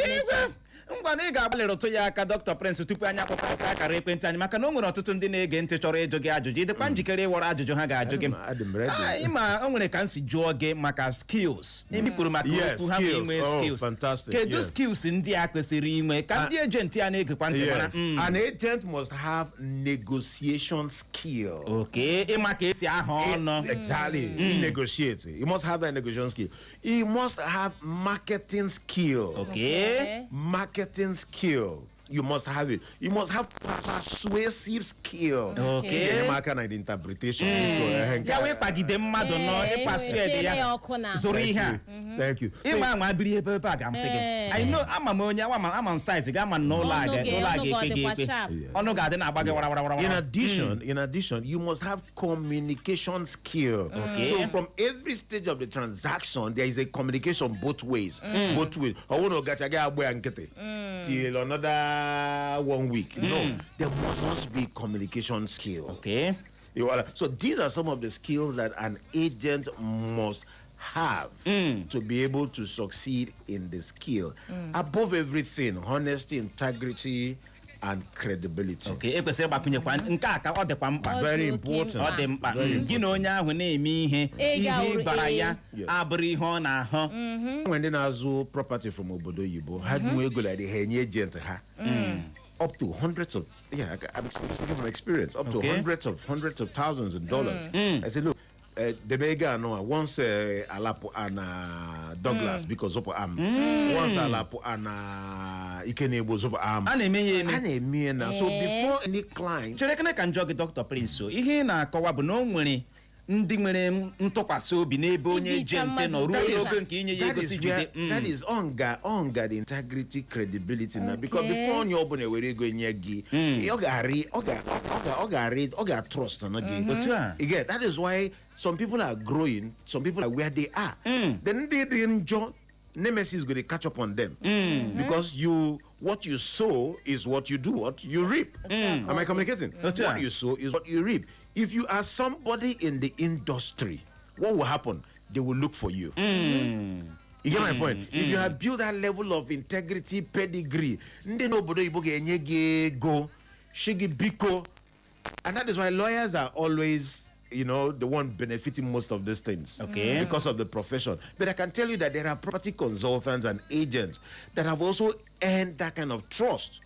Ngwa na ị ga-agbalị rụtụ ya aka, Dr. Prince, tupu anyị akpọkọ aka akara ekwentị anyị, maka na o nwere ọtụtụ ndị na-ege ntị chọrọ ịjụ gị ajụjụ. Ịdịkwa njikere ịwọrọ ajụjụ ha ga-ajụ gị?
Adị m ready.
Ah, ịma o nwere ka m si jụọ gị maka skills imi kwuru maka
Yes,
okwu ha ma
skills.
inwe
Oh,
skills.
fantastic.
Kedu skills ndị a kwesịrị inwe ka ndị agent a na-egekwa ntị mara?
Yes. An agent must have negotiation skill.
Oke ịma ka esi aha ọnụ.
Exactly. He negotiates. He must have that negotiation skill. He must have marketing skill.
Oke.
Marketing skill. You must have it. You must have persuasive skill.
Okay.
Enyemaka na the interpretation. Biko, nke
Ya wee kpagide mmadụ nọ
Ee,
ịkpasu
wee
ede
tiere
ya
ya ọkụ na
zụrụ ihe a.
Thank you.
Ịma anwa biri ebe a ga-amasị gị. I know, ama m onye ama m size gị, ama m na ụlọ a
Ọnụ gị-
ụlọ a
ọnụ gị ọ
ga-ekpe gị
dịkwa
ekpe.
sharp.
Ọnụ ga-adị na-agba gị wara wara wara
In
wara.
addition, in addition, you must have communication skill.
Okay.
So from every stage of the transaction, there is a communication both ways. Both ways. I want to get a nkịtị till another one week. No, there must also be communication skill. So these are some of the skills that an agent must have to be able to succeed in the skill. Above everything, honesty, integrity, and credibility.
Okay, ekwesịrị ịgbakwunyekwa nke a ka ọ dịkwa mkpa.
Ọ dị
Very
oke
important.
mkpa.
Ọ dị mkpa gị na onye ahụ na-eme ihe
Ị
ihe
ga-awụrụ
ị gwara
ee.
ya abụrụ ihe ọ na-ahụ.
Nwere ndị na-azụ property from obodo oyibo, ha nwe ego like ha enye agent ha up to hundreds of, yeah, I'm speaking from experience, up to hundreds of thousands of dollars. I say, "Look, debe ego anọ a, once alapụ ana Douglas, biko zụpụ am. Once alapụ ana Ikenegbo, zụpụ am."
A na-eme ya eme.
A na-eme ya na so before any client
Chere kene ka njọ gị, Dr. Prince, o ihe ị na-akọwa bụ na o nwere ndị nwere ntụkwasị obi n'ebe onye
Ibicha
agent nọ
mmadụ
ruo
data.
n'ogo nke inye ya
That
ego
is
si
where,
jide.
that is onga the integrity, credibility na because before onye ọbụla ewere ego nye gị, ọ ga-arị ọ ga ọ ga ọ ga-arị ọ ga-trust na gị.
Otu a.
Again, that is why some people are growing, some people are where they are. Then ndị dị njọ, nemesis go dey catch up on them because you what you sow is what you do, what you reap. Am I communicating?
Otu a.
What you sow is what you reap. If you are somebody in the industry, what will happen? They will look for you. You get my point? If you have built that level of integrity, pedigree, ndị n'obodo oyibo ga-enye gị ego, shi gị biko. And that is why lawyers are always the one benefiting most of these things. Because of the profession. But I can tell you that there are property consultants and agents that have also earned that kind of trust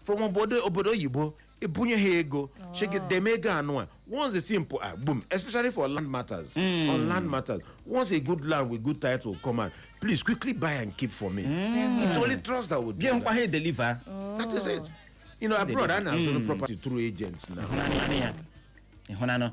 from obodo oyibo. Ebunye ha ego, shi gị deme ego anụ a. Once they see ah, boom, especially for land matters. On land matters, once a good land with good title will come out, "Please quickly buy and keep for me." It's only trust that will do
Gị nkwa
that.
ha deliver.
That is it. Abroad, a na-azụrụ property through agents now.
Ịhụnanụ ya, ịhụnanụ.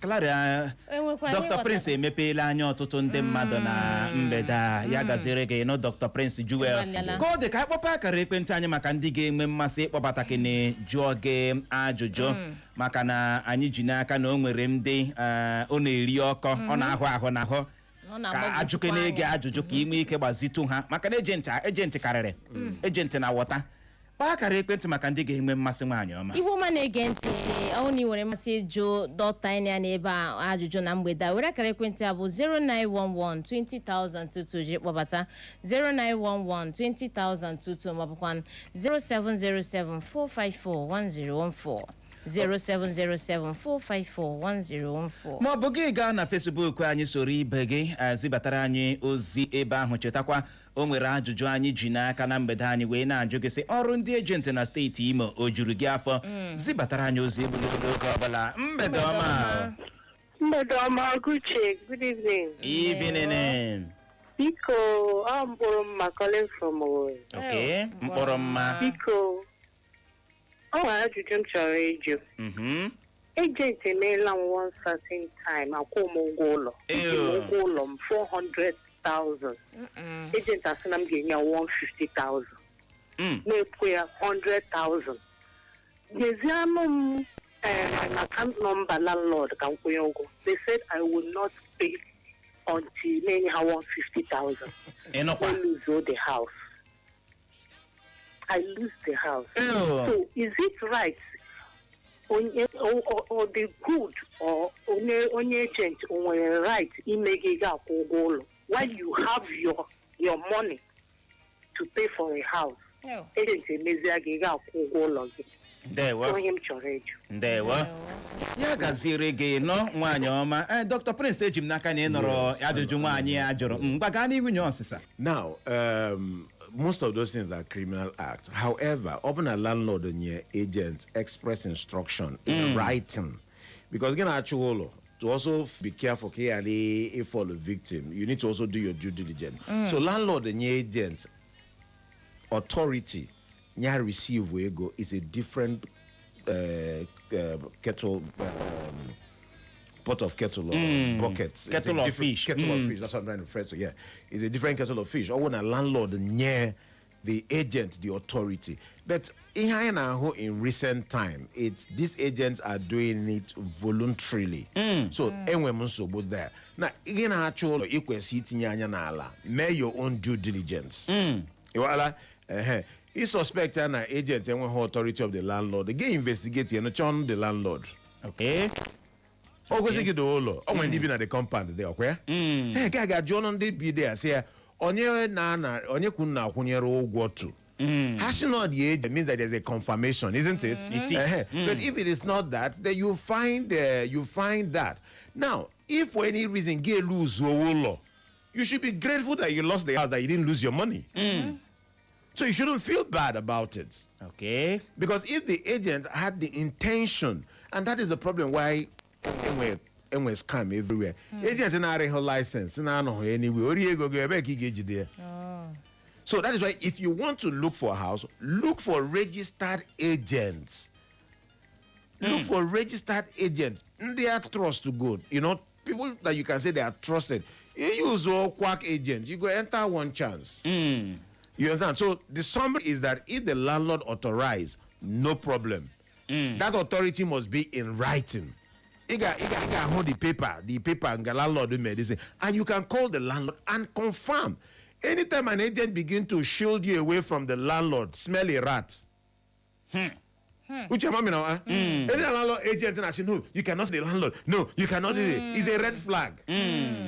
Clara.
Enwekwa ihe
Dr.
ghọtara.
Prince emepeela anya ọtụtụ ndị mmadụ na mgbede a. Ya gaziere gị nụ, Dr. Prince Jewel.
Ịgbalịala.
Ka ọ dị ka anyị kpọpụ akara ekwentị anyị maka ndị ga-enwe mmasị ịkpọbata kene jụọ gị ajụjụ, maka na anyị ji n'aka na o nwere ndị ọ na-eri ọkọ, ọ na-ahụ ahụ n'ahụ
Ọ
ka
na-agbagwojukwa
ajụkene gị
anya.
ajụjụ ka ị nwee ike gbazitụ ha, maka na agent agent karịrị agent na wọta. Kpaa akara ekwentị maka ndị ga-enwe mmasị, nwaanyị ọma.
Ihu ọma na-ege ntị, ọ na ị nwere mmasị ịjụ dọkịta anyị ya n'ebe a ajụjụ na mgbede a, were akara ekwentị a bụ 0911 20022 ji kpọbata, 0911 20022, maọbụkwa 0707 454 1014, 0707 454 1014.
Ma ọ bụ gị gaa na Facebook anyị, soro ibe gị zibatara anyị ozi ebe ahụ. Chetakwa, o nwere ajụjụ anyị ji n'aka na mgbede anyị wee na-ajụ gị sị, ọrụ ndị agent na steeti Imo o juru gị afọ? Zibatara anyị ozi egbula oge ọbụla. Mgbede ọma.
Mgbede ọma, Guche. Good evening.
Evening.
Biko, ọ mkpụrụ mma calling from Owerri.
Okay, mkpụrụ mma.
Biko, ọ nwere ajụjụ m chọrọ ịjụ. Agent emeela m one certain time akwụ m ụgwọ ụlọ. Eji m
Ew.
ụgwọ ụlọ m 400,000. Agent asị na m ga-enye ya 150,000. Na-ekwe ya 100,000. Nyezianụ m my account number landlord ka m kwụnye ụgwọ. They said I will not pay until na-enye ha 150,000.
Ịnụkwa?
I lose the house. I lose the house.
Ew.
So is it right? Onye or the good or onye agent o nwere right ime gị ga akwụ ụgwọ ụlọ while you have your money to pay for a house? Agent emezie gị ga akwụ ụgwọ ụlọ gị.
Ndewo.
Onye m chọrọ ịjụ.
Ndewo, ya gaziere gị nọ, nwaanyị ọma. Ee, Dr. Prince, eji m n'aka na ị nọrọ
Yes.
ajụjụ nwaanyị a jụrụ. Ngwa, gaa n'ihu nye ọsịsa.
Now, most of those things are criminal acts. However, open a landlord and your agent express instruction in writing. Because again, actually, to also be careful, if fall a victim, you need to also do your due diligence. So, landlord and your agent authority Ya receive ego is a different kettle, pot of kettle or bucket. It's a
Kettle of
different
fish.
Kettle of fish. That's what I'm trying to refer to. Yeah, it's a different kettle of fish. Or when a landlord near the agent, the authority. But ihe anyị na-ahụ in recent time, it's these agents are doing it voluntarily. So enwe m nsogbu there. Na ị na-achọ ụlọ, ị kwesị itinye anya n'ala, mee your own due diligence. Ịwala ehe ị suspect ya na agent enweghị authority of the landlord, gị investigate ya, nụcha ọnụ the landlord. O gosi gị dị ụlọ, o nwere ndị bi na the compound dị ọkwa ya. Ee, ga ga-ajụ ọnụ ndị bi there, sị ya onye na onye kwu na-akwụnyere ụgwọ to ha sị na the agent, means that there's a confirmation, isn't it?
It is.
Ehe. But if it is not that, then you find that now, if for any reason gị lose ụlọ, you should be grateful that you lost the house, that you didn't lose your money. So you shouldn't feel bad about it. Because if the agent had the intention, and that is the problem why enwe scam everywhere. Agents na-arịghị license na-anọghị anywhere. Ori ego gị, ebe ka ị ga-ejide ya? So that is why if you want to look for a house, look for registered agents. Look for registered agents. They are trust to good. People that you can say they are trusted. You use all quack agents, you go enter one chance. You understand? So the summary is that if the landlord authorize, no problem. That authority must be in writing. Ị ga hold the paper and the landlord made this, and you can call the landlord and confirm. Anytime an agent begin to shield you away from the landlord, smell a rat. Uche mami now, eh? Any landlord agent and I say, "No, you cannot see the landlord. No, you cannot do it." It's a red flag.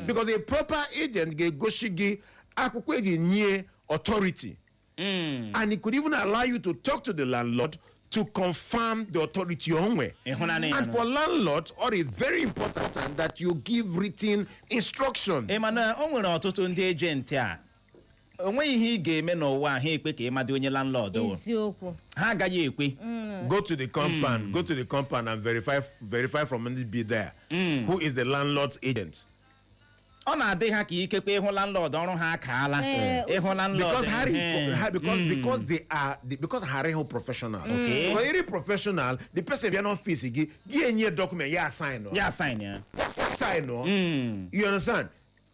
Because a proper agent ga-egosi gị akwụkwọ eji nye authority. And it could even allow you to talk to the landlord to confirm the authority onwe.
Ịhụnanya ya
And
nọ.
for landlords, or it's very important that you give written instruction.
Ị ma na o nwere ọtụtụ ndị agent a, o nweghị ihe ị ga-eme n'ụwa a ha ekwe ka ị madị onye landlord wụ.
Eziokwu.
Ha agaghị ekwe.
Go to the compound, go to the compound and verify from ndị be there who is the landlord's agent.
Ọ na-adị ha ka ikekwe ịhụ landlord, ọrụ ha akaala.
Ee,
ịhụ landlord.
Because Harry, because they are the, because Harry who professional. Because every professional, the person be an office gị gị enye document ya sign.
Ya sign ya.
Ya sign no. You understand?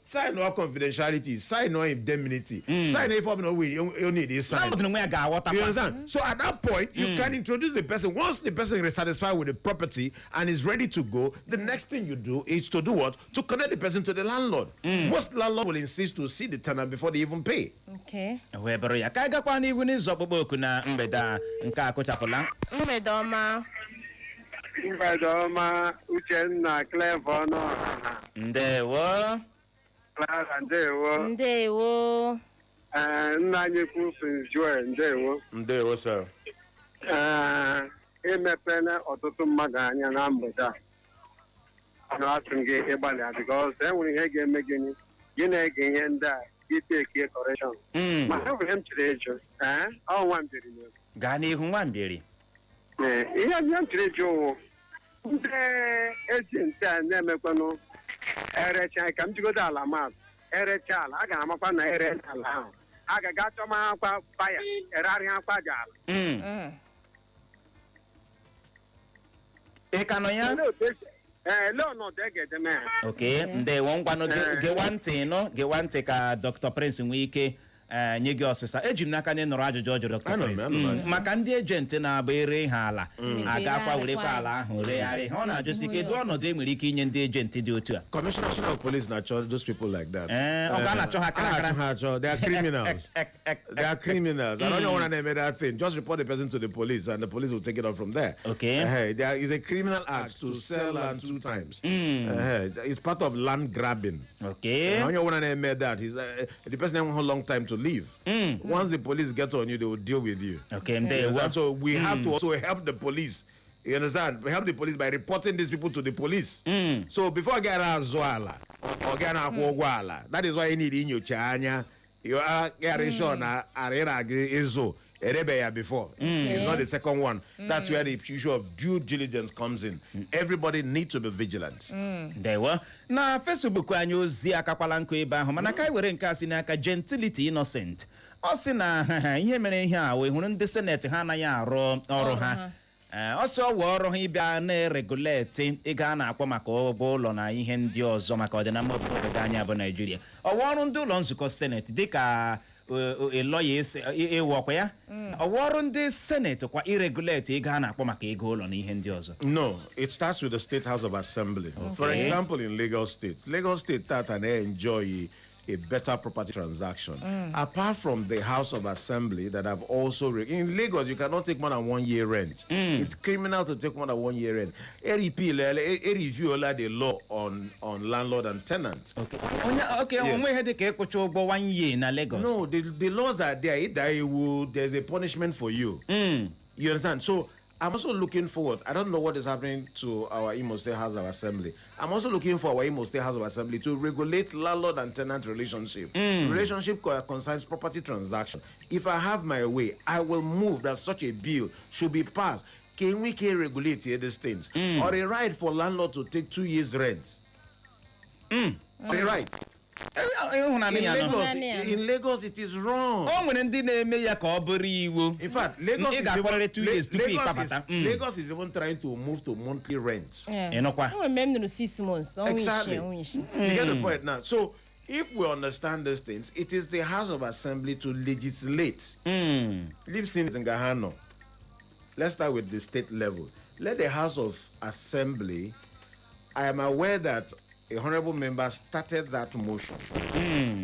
Sign no confidentiality, sign no indemnity, sign if no we you need is sign.
Landlord onwe ya ga-aghọtakwa.
You understand? So at that point, you can introduce the person. Once the person is satisfied with the property and is ready to go, the next thing you do is to do what? To connect the person to the landlord. Most landlord will insist to see the tenant before they even pay.
Wee bụrụ ya ka anyị gakwa n'ihu n'ịzụ ọkpụkpọ oku na mgbede a nke akụchapụla.
Mgbede ọma.
Mgbede ọma, Uchenna, Clever Ọnụọha.
Ndewo.
Clara, ndewo.
Ndewo.
Ee, nna anyị kwu Prince Joel, ndewo.
Ndewo, sir.
Ee, emepela ọtụtụ mmadụ anya na mgbede a. Ana asị m gị ịgbalị because e nwere ihe ga-eme gịnị gị na-ege ihe ndị a gị take correction. Ma e nwere ihe m chere ịjụ. Ee, ọ nwa mbiri na
Gaa n'ihu, nwambiri.
Ee, ihe m chere ịjụ wụ ndị agent a na-emekwanụ erecha, ka m jigodo ala map erecha ala, a ga-amakwa na ere ala ahụ a ga-aga chọmakwa baya erarịa akwa ji ala.
Ị ka nọ ya?
Olee otu ee, lee ọnọdụ e ga-edeme ha?
Ok, ndewo. Ngwanụ,
Ee.
gewa ntị nụ, gewa ntị ka Dr. Prince nwee ike nye gị ọsịsa. Eji m n'aka na ị nụrụ ajụjụ ọ jụrụ Dr.
Anụrụ m,
Prince.
anụrụ m.
Maka ndị agent na-agba ere ha ala, agakwa werekwa ala ahụ regharị ha, ọ na-ajụsị kedu ọnọdụ e nwere ike inye ndị agent dị otu a.
Commissioner of Police na-achọ those people like that.
Eh, ọ ga na-achọ ha kara
A
kara.
na-achọ ha achọ. They are criminals. They are criminals. And onye ọbụla na-eme that thing, just report the person to the police and the police will take it up from there. There is a criminal act to sell land two times. It's part of land grabbing. Onye ọbụla na-eme that, is the person enweghị long time to live. Once the police get on you, they will deal with you.
Okay,
You
ndewo.
understand? So we have to also help the police. You understand? We help the police by reporting these people to the police. So before get azụ ala, or get akwụ ụgwọ ala, that is why you need inyocha anya. You are getting sure na arịra gị ịzụ erebe ya before. It's not the second one. That's where the issue of due diligence comes in. Everybody need to be vigilant.
Ndewo. Na Facebook anyị, ozi akakwala nkụ ebe ahụ, mana ka anyị were nke a si n'aka Gentility Innocent. Ọ sị na ihe mere ihe a wee hụrụ ndị Senate ha anaghị arụ ọrụ ha.
Ha.
Ee, ọ sị ọwụ ọrụ ha ịbịa na-eregulate ego a na-akwụ maka ụgwọ ụlọ na ihe ndị ọzọ maka ọdịnama obodo anyị bụ Naijiria. Ọwụ ọrụ ndị ụlọ nzukọ Senate dịka lọya ịwụ ọkwa ya, ọwụ ọrụ ndị Senate kwa iregulate ego a na-akpọ maka ego ụlọ na ihe ndị ọzọ?
No, it starts with the State House of Assembly. For example, in Lagos State, Lagos State start and enjoy a better property transaction. Apart from the House of Assembly that have also in Lagos, you cannot take more than one year rent. It's criminal to take more than one year rent. A repeal, a review the law on landlord and tenant.
Onye oke
Yes.
onwe ihe dị ka ịkwụcha ụgwọ one year na Lagos?
No, the laws are there. If there will, there's a punishment for you. You understand? So I'm also looking forward. I don't know what is happening to our Imo State House of Assembly. I'm also looking for our Imo State House of Assembly to regulate landlord and tenant relationship. Relationship concerns property transaction. If I have my way, I will move that such a bill should be passed. Can we can regulate here these things? Or a right for landlord to take 2 years rent? A right.
Ịhụnanya
In
ya nọ.
Lagos,
Ịhụnanya ya.
in Lagos, it is wrong.
O nwere ndị na-eme ya ka ọ bụrụ iwu.
In fact, Lagos
Ị
is
ga-akpọrịrị
even,
2 years tupu ị
Lagos, is,
kpabata.
Lagos is even trying to move to monthly rent.
Yeah.
Ịnụkwa?
O nwere mgbe m nụrụ 6 months, ọnwa
Exactly.
isii, ọnwa isii.
You get the point now. So, if we understand these things, it is the House of Assembly to legislate. Lipsin Ngahano. Let's start with the state level. Let the House of Assembly. I am aware that a honorable member started that motion.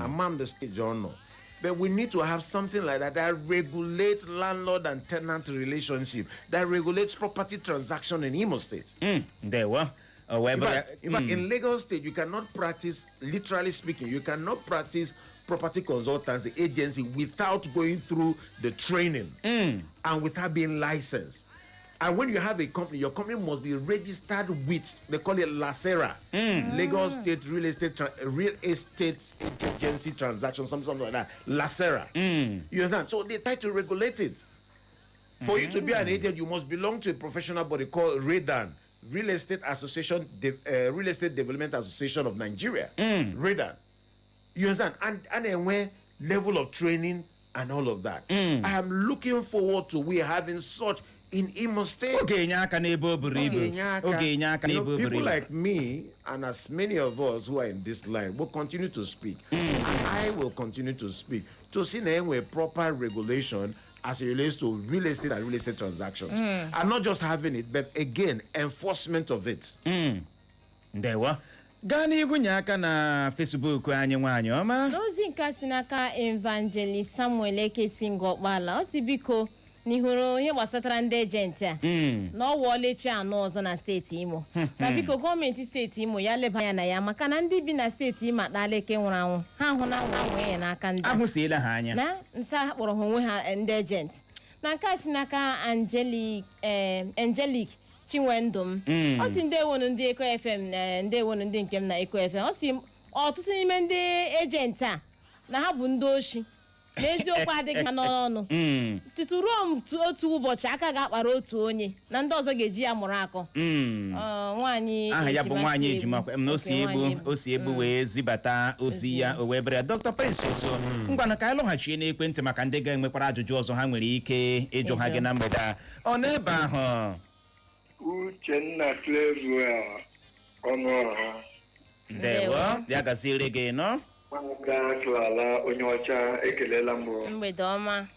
Among the state journal. But we need to have something like that that regulates landlord and tenant relationship, that regulates property transaction in Imo State.
Ndewo. O wee
In
bụrụ ya.
fact, in Lagos State, you cannot practice, literally speaking, you cannot practice property consultancy agency without going through the training and without being licensed. And when you have a company, your company must be registered with, they call it LASERA, Lagos State Real Estate Agency Transaction, something like that. LASERA. You understand? So they try to regulate it. For you to be an agent, you must belong to a professional body called REDAN, Real Estate Association, Real Estate Development Association of Nigeria. REDAN. You understand? And then where level of training and all of that. I am looking forward to we having such in Imo State.
Ọ ga-enye aka n'ebe o buru ibu.
Ọ ga-enye aka.
Ọ ga-enye aka
You
n'ebe
know,
o buru
people
ibu.
like me and as many of us who are in this line will continue to speak. And I will continue to speak to see na enwe proper regulation as it relates to real estate and real estate transactions. And not just having it, but again, enforcement of it.
Ndewo. Gaa n'ihu nye aka na Facebook anyị, nwaanyị ọma.
N'ozi nke a si n'aka Evangelist Samuel Ekesi Ngọkpala, ọ si biko, n'ihuru ihe gbasatara ndị agent a na ọ wụọla echi anọ ọzọ na steeti Imo, na biko gọọmenti steeti Imo ya leba anya na ya, maka na ndị bi na steeti Imo akpala eke nwụrụ anwụ ha ahụ na anwụ anwụ ya n'aka ndị a.
Ahụsiela ha anya.
Na nsa ha kpọrọ ha onwe ha ndị agent. Na nke a si n'aka Angelic Chinwendum, ọ si ndewonu ndị Eko FM, ndewonu ndị nke m na Eko FM. Ọ si ọtụtụ n'ime ndị agent a na ha bụ ndị oshi, na eziokwu adịghị ha n'ọnụ tutu ruo otu ụbọchị aka ga-akpara otu onye na ndị ọzọ ga-eji ya mụrụ akọ. Ọ, nwaanyị
Aha ya bụ
ejima
nwaanyị
si egbu.
ejima na o si
Okay, nwaanyị
egbu, o si egbu wee zibata ozi ya. O wee bịara Dr. Prince Ozo. Ngwanụ, ka anyị lọghachie n'ekwentị maka ndị ga-enwekwara ajụjụ ọzọ ha nwere ike ịjụ ha
Ịjụ.
gị na mgbede a. Ọ n'ebe ahụ.
Uchenna Cleverwell Ọnụọha.
Ndewo, ya gaziere gị nọ.
Nwada Clara onye ọcha, ekelela m.
Mgbede ọma.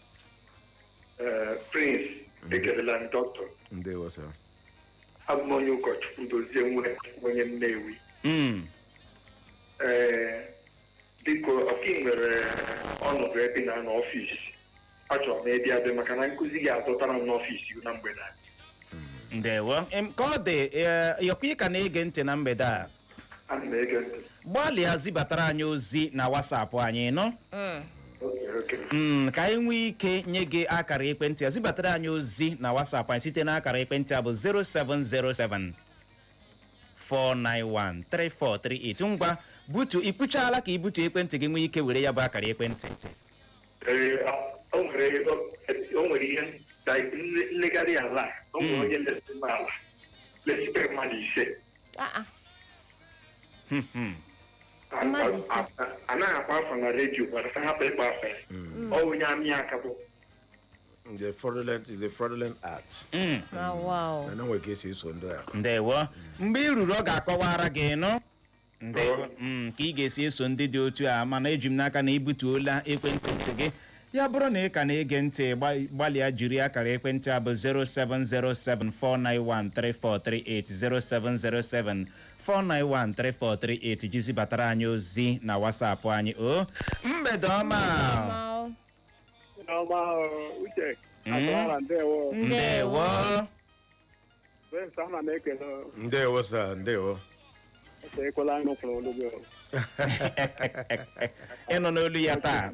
Prince, ekelela m dọkịta.
Ndewo, sir.
Abụ m onye ụkọchukwu Dozie nwe onye Nnewi. Ee, biko, ọka ị nwere ọnọdụ ebe ị na-anọ ọfịs, achọrọ m ịbịa bịa maka na nkụzi ga-adọtara m n'ọfịs na mgbede a.
Ndewo. Ka ọ dị yọkwa ị ka na-ege ntị na mgbede a?
Ana m ege ntị.
Gbalịa zibatara anyị ozi na WhatsApp anyị nọ.
Okay.
Ka anyị nwee ike nye gị akara ekwentị ya. Zibatara anyị ozi na WhatsApp anyị site n'akara ekwentị a bụ 0707 491 3438. Ngwa, butu ikpuchala ka ibutu ekwentị gị nwee ike were ya bụ akara ekwentị.
Ee, o nwere ihe like nlegharị ala, o nwere onye lesị m ala lesite mmadụ ise.
Ah, ah. Mmadụ 5.
Anaghị akpa afa na redio, gbara hapụ ịkpa afa ya. Ọ onye amị aka bụ
The fraudulent is a fraudulent act.
Ah, wow.
Na nwere ka esi eso ndị a.
Ndewo. Mgbe ị ruru, ọ ga-akọwara gị nụ. Ndewo. Ka ị ga-esi eso ndị dị otu a, mana eji m n'aka na ibutuola ekwentị ntị gị. Ya bụrụ na ị ka na-ege ntị, gbalịa jiri akara ekwentị a bụ 07074913438, 07074913438, jizi batara anyị ozi na WhatsApp anyị. O mgbede ọma.
Wow.
Ọma, Uche Atụara, ndewo.
Ndewo.
Prince, ana m ekele.
Ndewo sir, ndewo.
Ekwela anyị nụkwuru olu gị.
Ịnụ n'olu ya taa.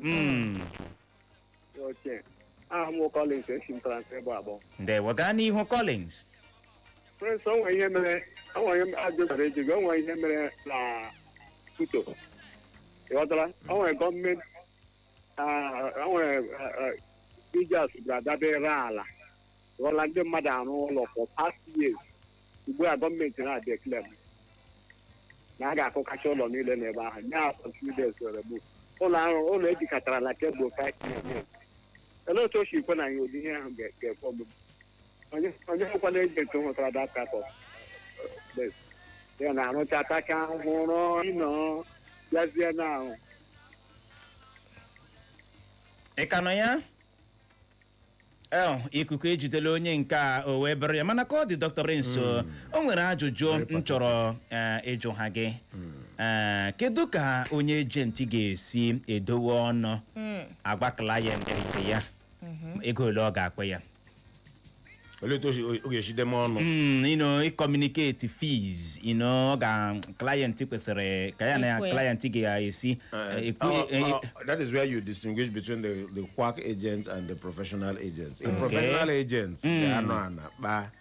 Ochie, aha m Collins, esi m Trans ebe abụọ.
Ndewo, gaa n'ihu, Collins.
Prince, o nwere ihe mere, o nwere ihe ajụ chọrọ ịjụ gị. O nwere ihe mere na Kuto, ịghọtara? O nwere gọọmenti, o nwere ijas bịara dabere ala, ghọla ndị mmadụ arụ ụlọ for past years. Ugbu a gọọmenti na-adeclare na a ga-akụkacha ụlọ niile n'ebe ahụ nye afọ 2 days to remove ụlọ ahụ, ụlọ ejikọtarala kemgbe 5 years. Olee otu o si kwe na ya ụdị ihe ahụ ga-ekwe omume? Onye nwekwana agent hụtara that type of place ya na-arụcha tacha ahụhụ rụọ ịnọ bịazie na ahụ.
Ị ka nọ ya? El, ikuku ejidela onye nke a, o wee bụrụ ya. Mana ka ọ dị, Dr. Prince, o nwere ajụjụ m chọrọ ịjụ ha gị. Kedu ka onye agent ga-esi edowe ọnụ agwa client ya ego ole ọ ga-akpọ ya?
Olee otu ọ ga-esi deme ọnụ?
Communicate fees, ọ ga client kwesịrị ka ya na ya
Ikwe.
client ga-esi ekwu.
That is where you distinguish between the quack agent and the professional agent. A professional agent ga-anọ ana kpa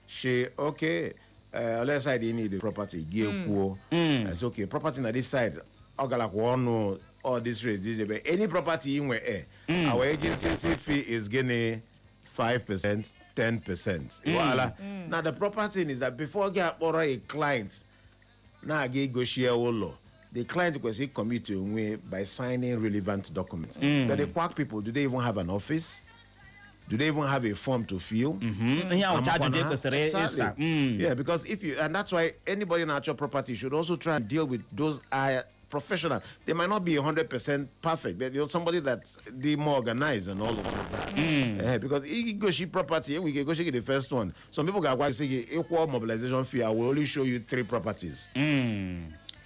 she, okay, ole side you need the property gị ekwuo. I say, okay, property na this side, ọ galakwa ọnụ all this rate, this but any property ị nwe, our agency fee is gịnị, 5%, 10%. Wahala. Now the proper thing is that before gị akpọrọ a client na-aga igosi ya ụlọ, the client kwesịrị commit onwe by signing relevant documents. But the quack people, do they even have an office? Do they even have a form to fill?
Ihe ahụ cha ajụjụ e kwesịrị ịsa.
Exactly. Yeah, because if you, and that's why anybody in actual property should also try and deal with those professional. They might not be 100% perfect, but somebody that's the more organized and all of that. Because if you go see property, we can go see the first one. Some people can say equal mobilization fee. I will only show you three properties.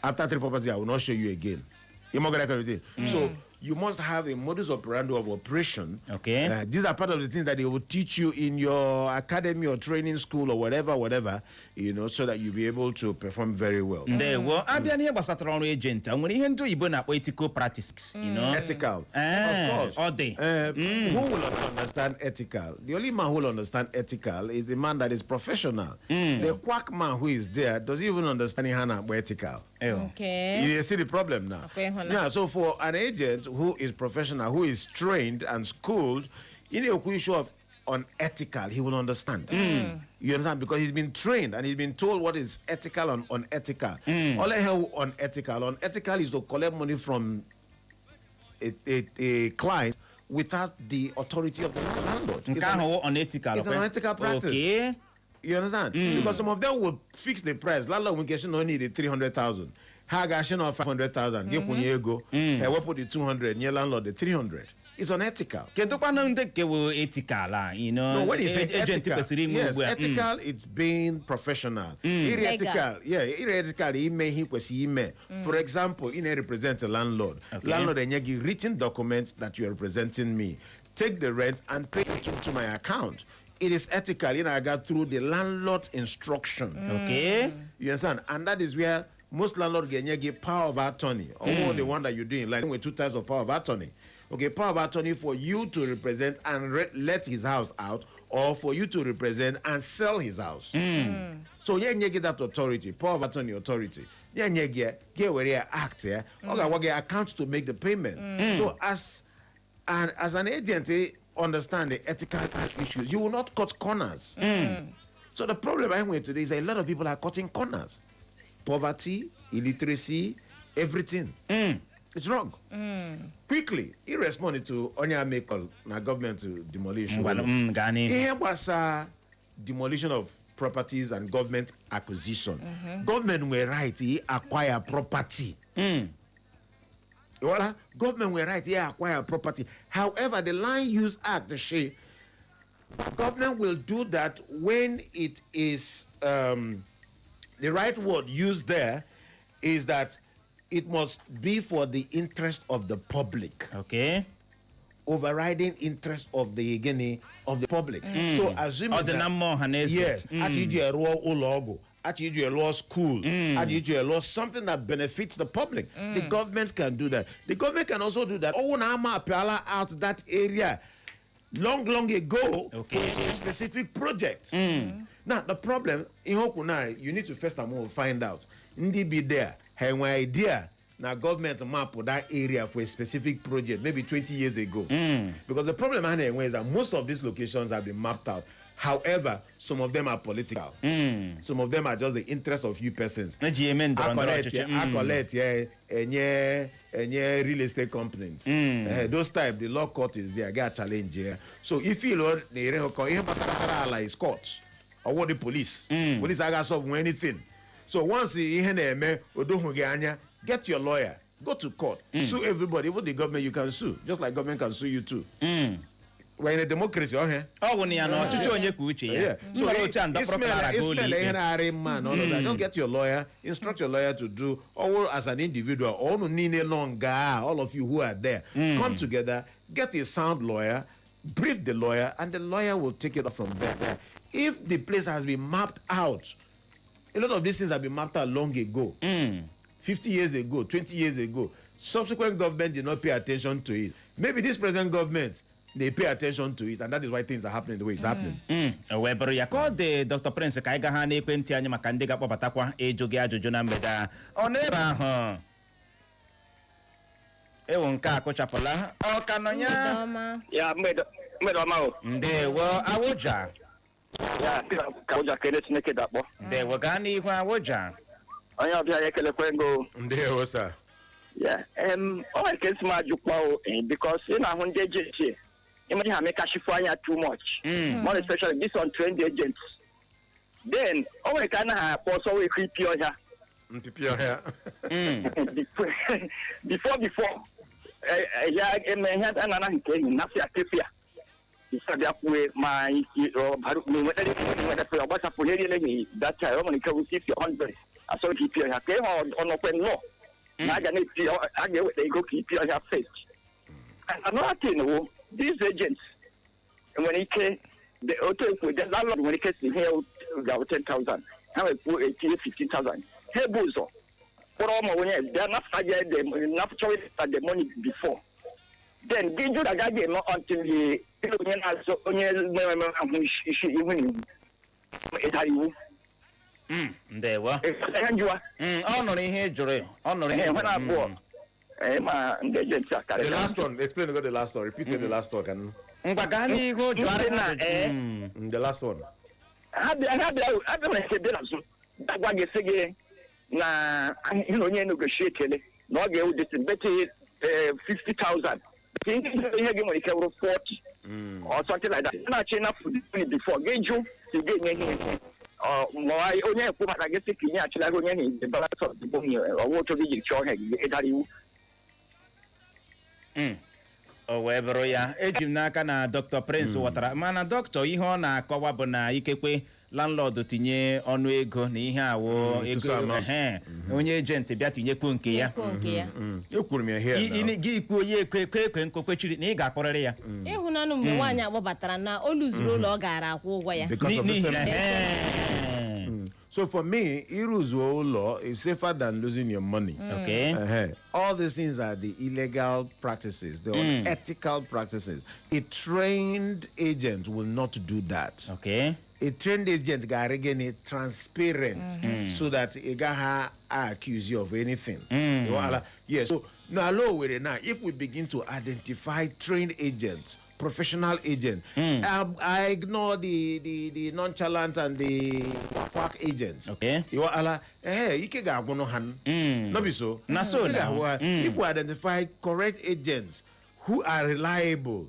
After three properties, I will not show you again. You know that kind of thing. So you must have a modus operandi of operation. These are part of the things that they will teach you in your academy or training school or whatever, whatever, so that you'll be able to perform very well.
Ndewo. Abịa n'ihe gbasatara ọrụ agent, o nwere ihe ndị oyibo na-akpọ ethical practices.
Ethical.
Eh,
of course.
ọ dị.
Who will understand ethical? The only man who will understand ethical is the man that is professional. The quack man who is there doesn't even understand ihe a na-akpọ ethical.
Ew.
You see the problem now?
Okay, hold on.
Yeah, so for an agent who is professional, who is trained and schooled, in a issue of unethical, he will understand. You understand? Because he's been trained and he's been told what is ethical and unethical. All I hear unethical. Unethical is to collect money from a client without the authority of the landlord.
Nke ahụ wụ unethical.
It's an unethical practice. You understand? Because some of them will fix the price. Landlord will get only the 300,000. Ha ga-asị na 500,000. Gị kwụnye ego. Ha ewepụ the 200, nye landlord the 300. It's unethical.
Kedụkwanụ ndị nke wụ ethical a?
No, when you say
Agent
ethical,
kwesịrị inwe
yes,
ugbu a.
Ethical, it's being professional. Iri
Legal.
ethical, yeah, iri ethical, ime ihe kwesịrị ime. For example, ị na-represent a landlord. Landlord enye gị written document that you are representing me. Take the rent and pay it to my account. It is ethical. Ị na-aga through the landlord's instruction. You understand? And that is where most landlord ga-enye gị power of attorney. Or the one that you're doing, like with two types of power of attorney. Okay, power of attorney for you to represent and let his house out, or for you to represent and sell his house. So nye nye gị that authority, power of attorney authority. Nye nye gị ya, gị were ya act ya, ọ ga-agwa gị account to make the payment. So as an agent, understand the ethical issues, you will not cut corners. So the problem I went today is a lot of people are cutting corners. Poverty, illiteracy, Everything. It's wrong. Quickly, I respond to onye ame call na government to demolish.
Ngwanụ, gaa n'ihu.
Ihe gbasara demolition of properties and government acquisition. Government nwere right i acquire property. Well, government nwere right i acquire property. However, the Land Use Act say government will do that when it is the right word used there is that it must be for the interest of the public, overriding interest of the gịnị, of the public. So assuming
Ọ dị na mma ọha na eze.
Yes, achọ iji rụọ ụlọ ọgwụ, achọ iji rụọ school, achọ iji rụọ something that benefits the public, the government can do that. The government can also do that ọwụ na ama apịala out that area long, long ago for a specific project. Now, the problem ihe okwu na you need to first and all find out ndị bi there ha enwe idea na government map that area for a specific project maybe 20 years ago, because the problem ha na-enwe is that most of these locations have been mapped out. However, some of them are political, some of them are just the interest of few persons.
Eji eme ndọrọ ndọrọ ọchịchị.
A collect ya, enye real estate companies. Those type, the law court is there, ga challenge ya. So if you na-ere ụkọ ihe gbasara ala is court or the police. Police aga solve anything. So once ihe na-eme odohu gị anya, get your lawyer, go to court, sue everybody, even the government. You can sue, just like government can sue you too. We're in a democracy ọhịa.
Ọ bụ na ya na ọchịchị onye kwuo uche ya. Nwere otu a ndọkpọrọ Clara gaa ụlọ
Ismail, ihe
ikpe.
na-arị mma and all of that. Just get your lawyer, instruct your lawyer to do all as an individual. All niile nọ nga, all of you who are there, come together, get a sound lawyer, brief the lawyer, and the lawyer will take it up from there. If the place has been mapped out, a lot of these things have been mapped out long ago. 50 years ago, 20 years ago. Subsequent government did not pay attention to it. Maybe this present government, they pay attention to it, and that is why things are happening the way it's happening.
O wee bụrụ ya ka ọ dị. Dr. Prince, ka anyị gaa ha n'ekwentị anyị maka ndị ga-akpọbatakwa ịjụ gị ajụjụ na mgbede a. Ọ n'ebe ahụ ewu nke a kụchapụla, ọ ka nọ
Mgbede
ya.
ọma.
Ya, mgbede ọma o.
Ndewo, Awụja.
Ya ka ụja kele Chineke dakpọ.
Ndewo, gaa n'ihu, Awụja.
Onye ọbịa ya, ekelekwe ngo.
Ndewo, sir.
Ya, o nwere ka esi m ajụkwa o, because ị na-ahụ ndị agent ịmaji ha mekashifu anya too much, more especially this untrained agents. Then o nwere ka a naghị akpọ ọsọ wee ipi ọhịa.
Mpipi ọhịa.
Before ya eme ihe a na-anaghị nke enyi nafịa kefia isa bịa kwue ma isi ọ bara ma enwetara ihe enwetara ọ gbasapụ ihe niile hi that time. Ọ nwere ike wụsị isi 100 asọrọ ka ipi ọhịa ka ịhụ ọnọkwe nnọọ na a ga na-epi, a ga-eweta ego ka ipi ọhịa first. And another thing wo, these agents nwere ike otu ekwu the landlord nwere ike si ihe ga 10,000, ha wee kwuo etinye 15,000, ha ebu ụzọ kpọrọ ụmụ onye bịa nafta ya the nafchọrọ the money before then gị jụ agaghị eme until the onye na-azụ onye mere ahụ isi ihu na iwu ịdara iwu.
Ndewo.
Ihe njụwa.
Ọ nụrụ ihe ị jụrụ, ọ nụrụ ihe
ihe
ị
nwere
jụrụ.
abụọ. Ma ndị agent a
The
karịrị.
last one, explain go the last one. Repeat the last one. Can
Ngwa, gaa n'ihu, jụọ
Ndị na
ajụjụ.
The last one.
Ha bịa nwere ike bịa n'azụ gwa gị sị gị na ihe na onye negotiate na ọ ga-ewu this bet 50,000, ihe gị nwere ike wụrụ 40 or something like that. Ị na-achọ ịnapụ the money before gị jụ ka ị ga-enye ihe ọ ma onye ekwu maka gị sị ka inye achịla gị onye na the balance of the money ọwụ otu gị jiri chọọ ihe gị ịdara iwu.
O wee bụrụ ya, eji m n'aka na Dr. Prince ghọtara, mana dọkịta, ihe ọ na-akọwa bụ na ikekwe landlord tinye ọnụ ego na ihe awụ ego
tụsụ amount.
ehe, onye agent bịa tinyekwuo nke ya.
Tinyekwuo nke ya.
Ekwuru m ya here now.
Gị kwuo ya ekwe ekwe ekwe nkokwechiri na ị ga-akpọrịrị ya.
Ịhụnanụ mgbe nwaanyị akpọbatara na o luzuru ụlọ ọ gaara akwụ ụgwọ ya.
Because of the
N'ihi
same.
Ehe.
So for me, iruzuo ụlọ is safer than losing your money. All these things are the illegal practices, the unethical practices. A trained agent will not do that. A trained agent ga-arị transparent so that ị gaghị accuse you of anything. You want Yes. So now, Owerri now, if we begin to identify trained agents Professional agent. I ignore the nonchalant and the quack agents. Iwala, eh, ike ga-agwụnụ ha. No be so?
Na so
Ike
now.
ga-agwụ ha. If we identify correct agents who are reliable,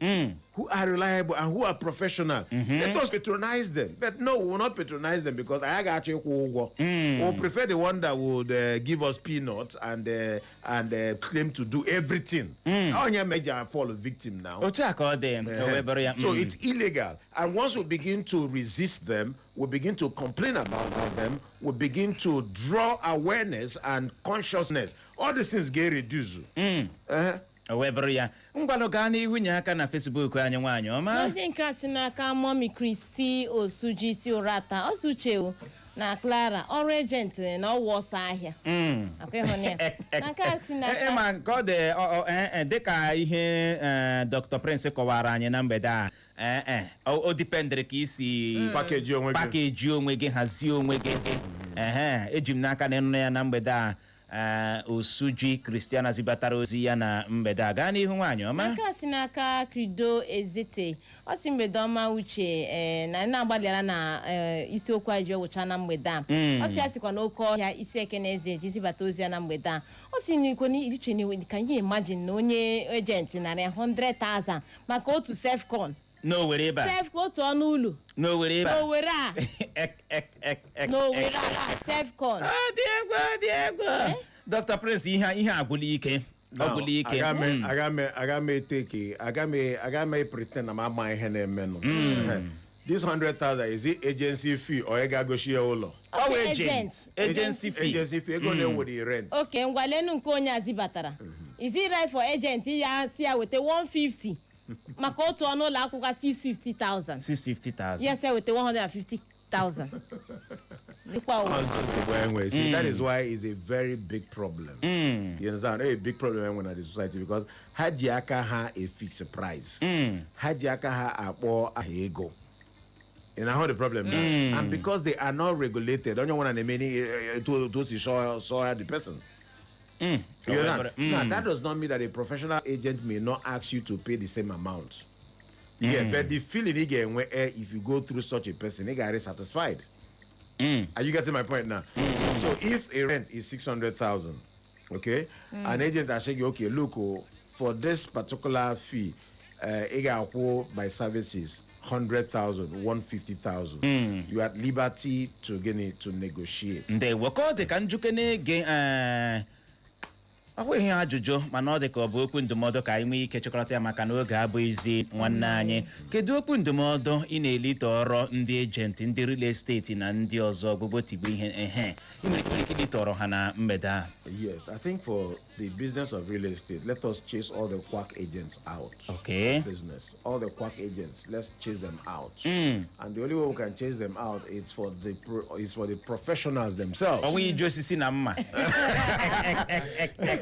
who are reliable and who are professional, let us patronize them. But no, we will not patronize them because I got you. We'll prefer the one that would give us peanuts and claim to do everything. Onye major fall victim now.
Otu a ka ọ dị, o wee bụrụ ya.
So it's illegal. And once we begin to resist them, we begin to complain about them, we begin to draw awareness and consciousness. All these things get reduced.
O wee bụrụ ya. Ngwanụ, gaa n'ihu, nye aka na Facebook anyị, nwaanyị ọma.
Ozi nke a si n'aka Mọmi Kristi Osuji si Ụrata ọsọ uche o na Clara, ọrụ agent na ọwụ ọsọ ahịa akwa ịhụnụ ya na nke a si n'aka
Ma nke ọ dị dịka ihe Dr. Prince kọwara anyị na mgbede a, o dependịrị ka isi
Package onwe gị.
Package onwe gị, hazie onwe gị. Ehe, eji m n'aka na ịnụ ya na mgbede a. Osuji Kristiana zibatara ozi ya na mgbede a. Gaa n'ihu, nwaanyị ọma.
Nke a si n'aka Krido Ezete, ọ si mgbede ọma, Uche, ee, na na-agbalịala na isiokwu anyị ji wụcha na mgbede a. Ọ si ya sikwa n'oke ọhịa isi eke na eze ji zibata ozi ya na mgbede a. Ọ si n'ikwe n'iche na ka ihe imagine na onye agent narị 100,000 maka otu self-con
N'Owere ebe a.
Self otu ọnụ ụlọ.
N'Owere ebe a.
N'Owere a.
Ek, ek, ek, ek,
N'Owere
ek.
a, self-con.
Ọ dị egwu, ọ dị egwu. Dr. Prince, ihe agwụla ike, ọ gwụla ike.
Aga m aga m aga m eteke aga m pretend na m ama ihe na-emenụ. This 100,000, is it agency fee or ị ga-agosi ya ụlọ?
Ọ
Ọ
sị
wụ agent.
Agent.
Agency fee.
Agency fee, ego na-ewe the rent.
Oke ngwa, lenu nke onye a zibatara: is it right for agent ya si ya weta 150 maka otu ọnụ ụlọ akwụkwọ 650,000?
650,000.
Yes, ya weta 150,000 dịkwa o.
Nsogbu enwe. See, that is why it's a very big problem. You understand? A big problem enwe na the society because ha ji aka ha a fix price. Ha ji aka ha akpọ aha ego. You know how the problem now? And because they are not regulated, onye nwere na-eme ni to si saw the person. You understand? Now, that does not mean that a professional agent may not ask you to pay the same amount. You get, but the feeling you get when, if you go through such a person, they get satisfied. Are you getting my point now? So if a rent is 600,000, okay, an agent has said, "Okay, look, oh, for this particular fee, ị ga-akwụ my services 100,000, 150,000." You are at liberty to gịnị, to negotiate.
Ndewo. Ka ọ dị ka njuke na-ege, ọ bụghị ajụjụ, mana ọ dị ka ọ bụ okwu ndụmọdụ ka anyị nwee ike chịkọrọta ya, maka na oge abụghịzi nwanne anyị. Kedu okwu ndụmọdụ ị na-elite ọrụ ndị agent, ndị real estate na ndị ọzọ gbogbo tigbo ihe ehe ị nwere ike ilite ọrụ ha na mgbede a?
Yes, I think for the business of real estate, let us chase all the quack agents out. Business, all the quack agents, let's chase them out. And the only way we can chase them out is for the professionals themselves.
Ọnwa iji osisi na mma.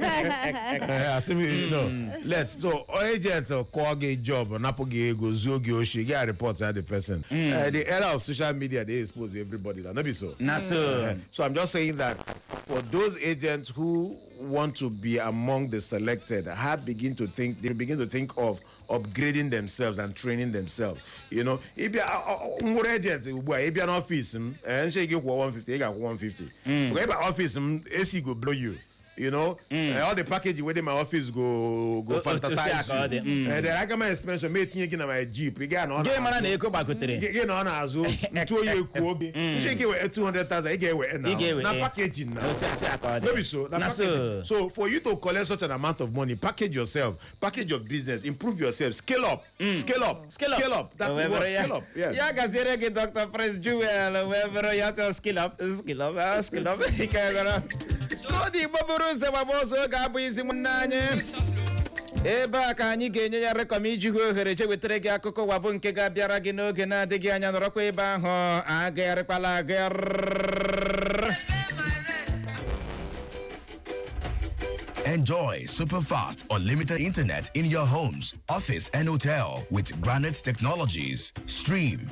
Asị m, no, let's so agent kụọ gị job, napụ gị ego, zuo gị oshi, ga report ya the person. The era of social media, they expose everybody now, no be so?
Na so.
So I'm just saying that for those agents who want to be among the selected, have begin to think they begin to think of upgrading themselves and training themselves. If you are agent ugbu a, ị bịa n'ọfịs m, nche gị kwụọ 150, ị ga-akwụ 150. Because ị bịa ọfịs m, AC go blow you. All the packaging wey dey my office go fantasize
Otu a ka ọ dị.
you. Then aga m expansion, ma etinye gị na my jeep, ị gaa na ọ
Gị mara
na-azụ.
Na ego gbagotere.
Gị na ọ na-azụ ntụ oyi ekuo gị nche gị wee 200,000, ị ga-ewe
Ị ga-ewe,
na
eh.
packaging na.
Otu a ka ọ dị.
No be so? Na
Na so.
packaging. So for you to collect such an amount of money, package yourself, package your business, improve yourself, scale up, scale up,
Scale up.
Scale up. That's
Wee
the word.
bụrụ ya.
Scale up, yes.
Ya gaziere gị, Dr. Prince Jewel. Wee bụrụ ya tọ, scale up, scale up, scale up. Ike gwara koodu Igbo bụrụ ụzọ gbagba ọsọ. Oge abụghịzi nwanne anyị. Ebe a ka anyị ga-enye ya rekọm iji hụ ohere je wetara gị akụkọ ụwa bụ nke ga-abịara gị n'oge na-adịghị anya. Nọrọkwa ebe ahụ, agagharịkwala agagharị.
Enjoy super fast, unlimited internet in your homes, office, and hotel with Granite Technologies. Stream,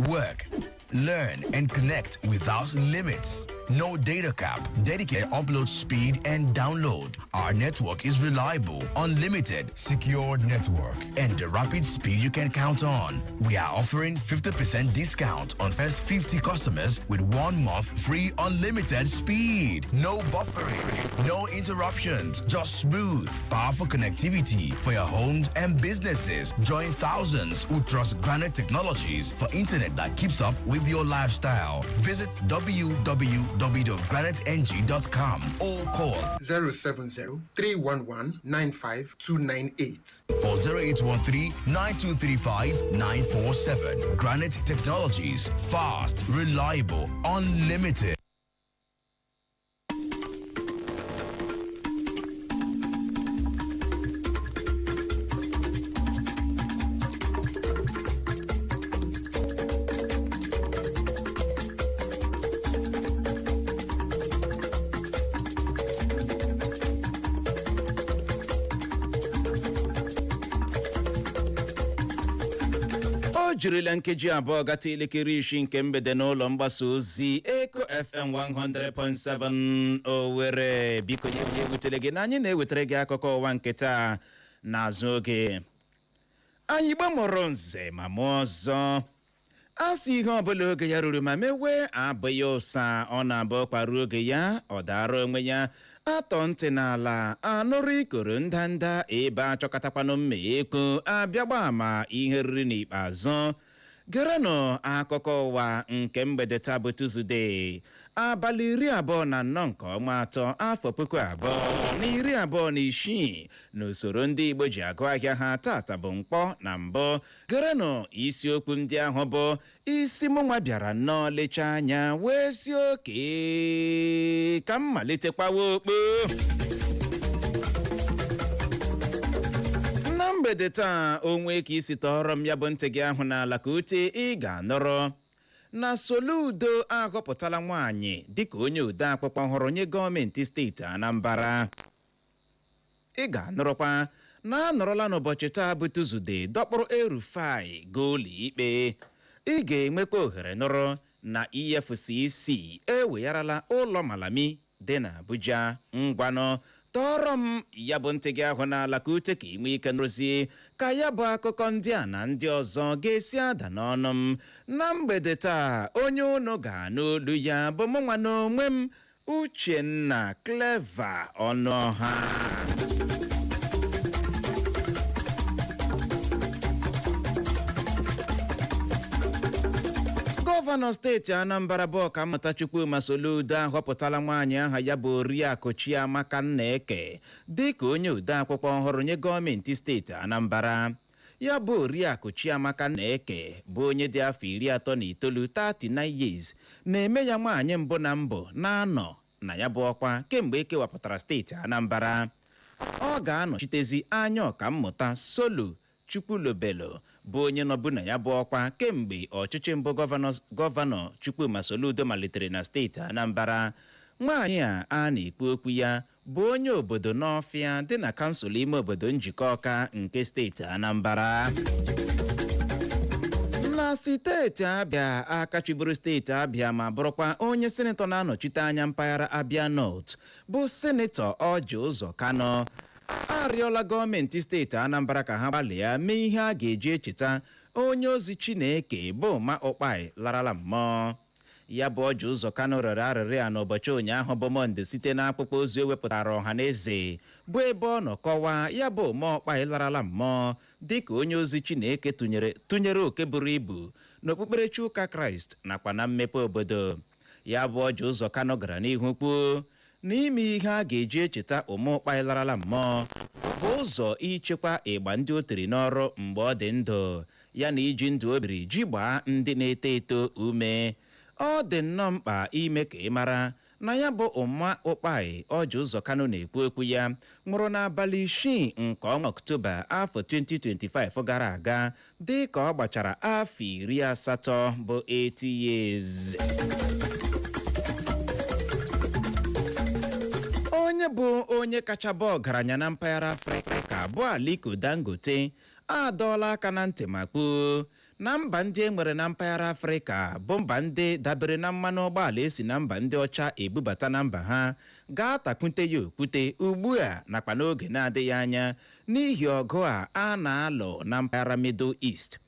work, learn, and connect without limits. No data cap, dedicated upload speed and download. Our network is reliable, unlimited, secured network, and the rapid speed you can count on. We are offering 50% discount on first 50 customers with 1 month free unlimited speed. No buffering, no interruptions, just smooth, powerful connectivity for your homes and businesses. Join thousands who trust Granite Technologies for internet that keeps up with your lifestyle. Visit www.graniteng.com or call
070 311 95298.
or 0813 9235 947. Granite Technologies, fast, reliable, unlimited.
O jirila nkeji 2 gata elekere 6 nke mgbede n'ụlọ mgbasa ozi Eko FM 100.7 Owerri. Biko nye onye ewutere gị na anyị na-ewetara gị akụkọ ụwa nke taa n'azụ oge. Anyị gbamụrụ nze ma mụọ ọzọ, a sị ihe ọbụla oge ya ruru ma mewe abụghị ụsa. Ọ na-abụ kwaruo oge ya, ọ dara onwe ya. Atọ ntị n'ala anụrụ ikoro ndanda ebe achọkọtakwanụ mma ekwu abịagba ama ihe riri. N'ikpeazụ, gerenụ akụkọ ụwa nke mgbede taa bụ Tuzdee, abalị 24 nke ọnwa atọ, afọ 2026, n'usoro ndị Igbo ji agụ ahịa ha. Tata bụ mkpọ na mbụ, gerenụ isiokwu ndị ahụ bụ isi. Mụnwa bịara nnọọ lechaa anya wee si oke ka m malitekwawa okpo na mgbede taa. Onwe ka isi tọọrọ m ya bụ ntị gị ahụ n'ala ka ute, ị ga-anọrọ na Soludo ahọpụtala nwaanyị dịka onye ode akwụkwọ ọhụrụ nye gọọmenti steeti Anambra. Ị ga-anụrụkwa na anọrọla n'ụbọchị taa bụ Tuzdee dọkpụrụ El-Rufai goolu ikpe. Ị ga-enwekwa ohere nụrụ na EFCC ewegharala ụlọ Malami dị n'Abuja. Ngwanụ, tọọrọ m ya bụ ntị gị ahụ n'ala ka ute, ka ị nwee ike nrụzie ka ya bụ akụkọ ndị a na ndị ọzọ ga-esi ada n'ọnụ m na mgbede taa. Onye unu ga-anụ olu ya bụ mụ nwa n'onwe m, Uchenna Clever Ọnụọha. Gọvanọ steeti Anambra bụ Ọkammụta Chukwuma Soludo ahọpụtala nwaanyị aha ya bụ Oriakụ Chiamaka Nneke dịka onye odeakwụkwọ ọhụrụ nye gọọmenti steeti Anambra. Ya bụ Oriakụ Chiamaka Nneke bụ onye dị afọ 39, 39 years, na-eme ya nwaanyị mbụ na mbụ na-anọ na ya bụ ọkwa kemgbe ekewapụtara steeti Anambra. Ọ ga-anọchitezi anya Ọkammụta Solo Chukwulobelo, bụ onye nọbụ na ya bụ ọkwa kemgbe ọchịchị mbụ gọvanọ Chukwuma Soludo malitere na steeti Anambra. Nwaanyị a a na-ekwu okwu ya bụ onye obodo N'ọfịa dị na kansụl ime obodo Njikọ Ọka nke steeti Anambra. Na steeti Abịa, aka chịburu steeti Abịa ma bụrụkwa onye senetọ na-anọchite anya mpaghara Abịa North, bụ Senetọ Ọji Ụzọ Kanọ, arịọla gọọmenti steeti Anambra ka ha gbalịa mee ihe a ga-eji echeta onye ozi Chineke bụ Ma Ụkpai larala mmụọ. Ya bụ Ọji Ụzọ Kanụ rịọrọ arịrịọ a n'ụbọchị ụnyaahụ bụ Mọnde, site n'akwụkwọ ozi o wepụtara ọha na eze, bụ ebe ọ nọ kọwaa ya bụ Ma Ụkpai larala mmụọ dịka onye ozi Chineke tụnyere oke buru ibu n'okpukperechi ụka Kraịst nakwa na mmepe obodo. Ya bụ Ọji Ụzọ Kanụ gara n'ihu kwuo n'ime ihe a ga-eji echeta Ụmụkpai larala mmụọ bụ ụzọ ichekwa ịgba ndị o tiri n'ọrụ mgbe ọ dị ndụ, ya na iji ndụ o biri ji gbaa ndị na-eto eto ume. Ọ dị nnọọ mkpa ime ka ị mara na ya bụ Ụma Ụkpai Ọji Ụzọ Kanụ na-ekwu okwu ya nwụrụ n'abalị 6 nke ọnwa Ọktoba afọ 2025 gara aga, dị ka ọ gbachara afọ 80, bụ 80 years. Onye bụ onye kacha bụ ọgaranya na mpaghara Afrịka bụ Aliko Dangote adọọla aka na ntị ma kwuo Na mba ndị e nwere na mpaghara Afrịka, bụ mba ndị dabere na mmanụ ụgbọala esi na mba ndị ọcha ebubata na mba ha, ga-atakwute ya okwute ugbu a nakwa n'oge na-adịghị anya n'ihi ọgụ a a na-alụ na mpaghara Middle East.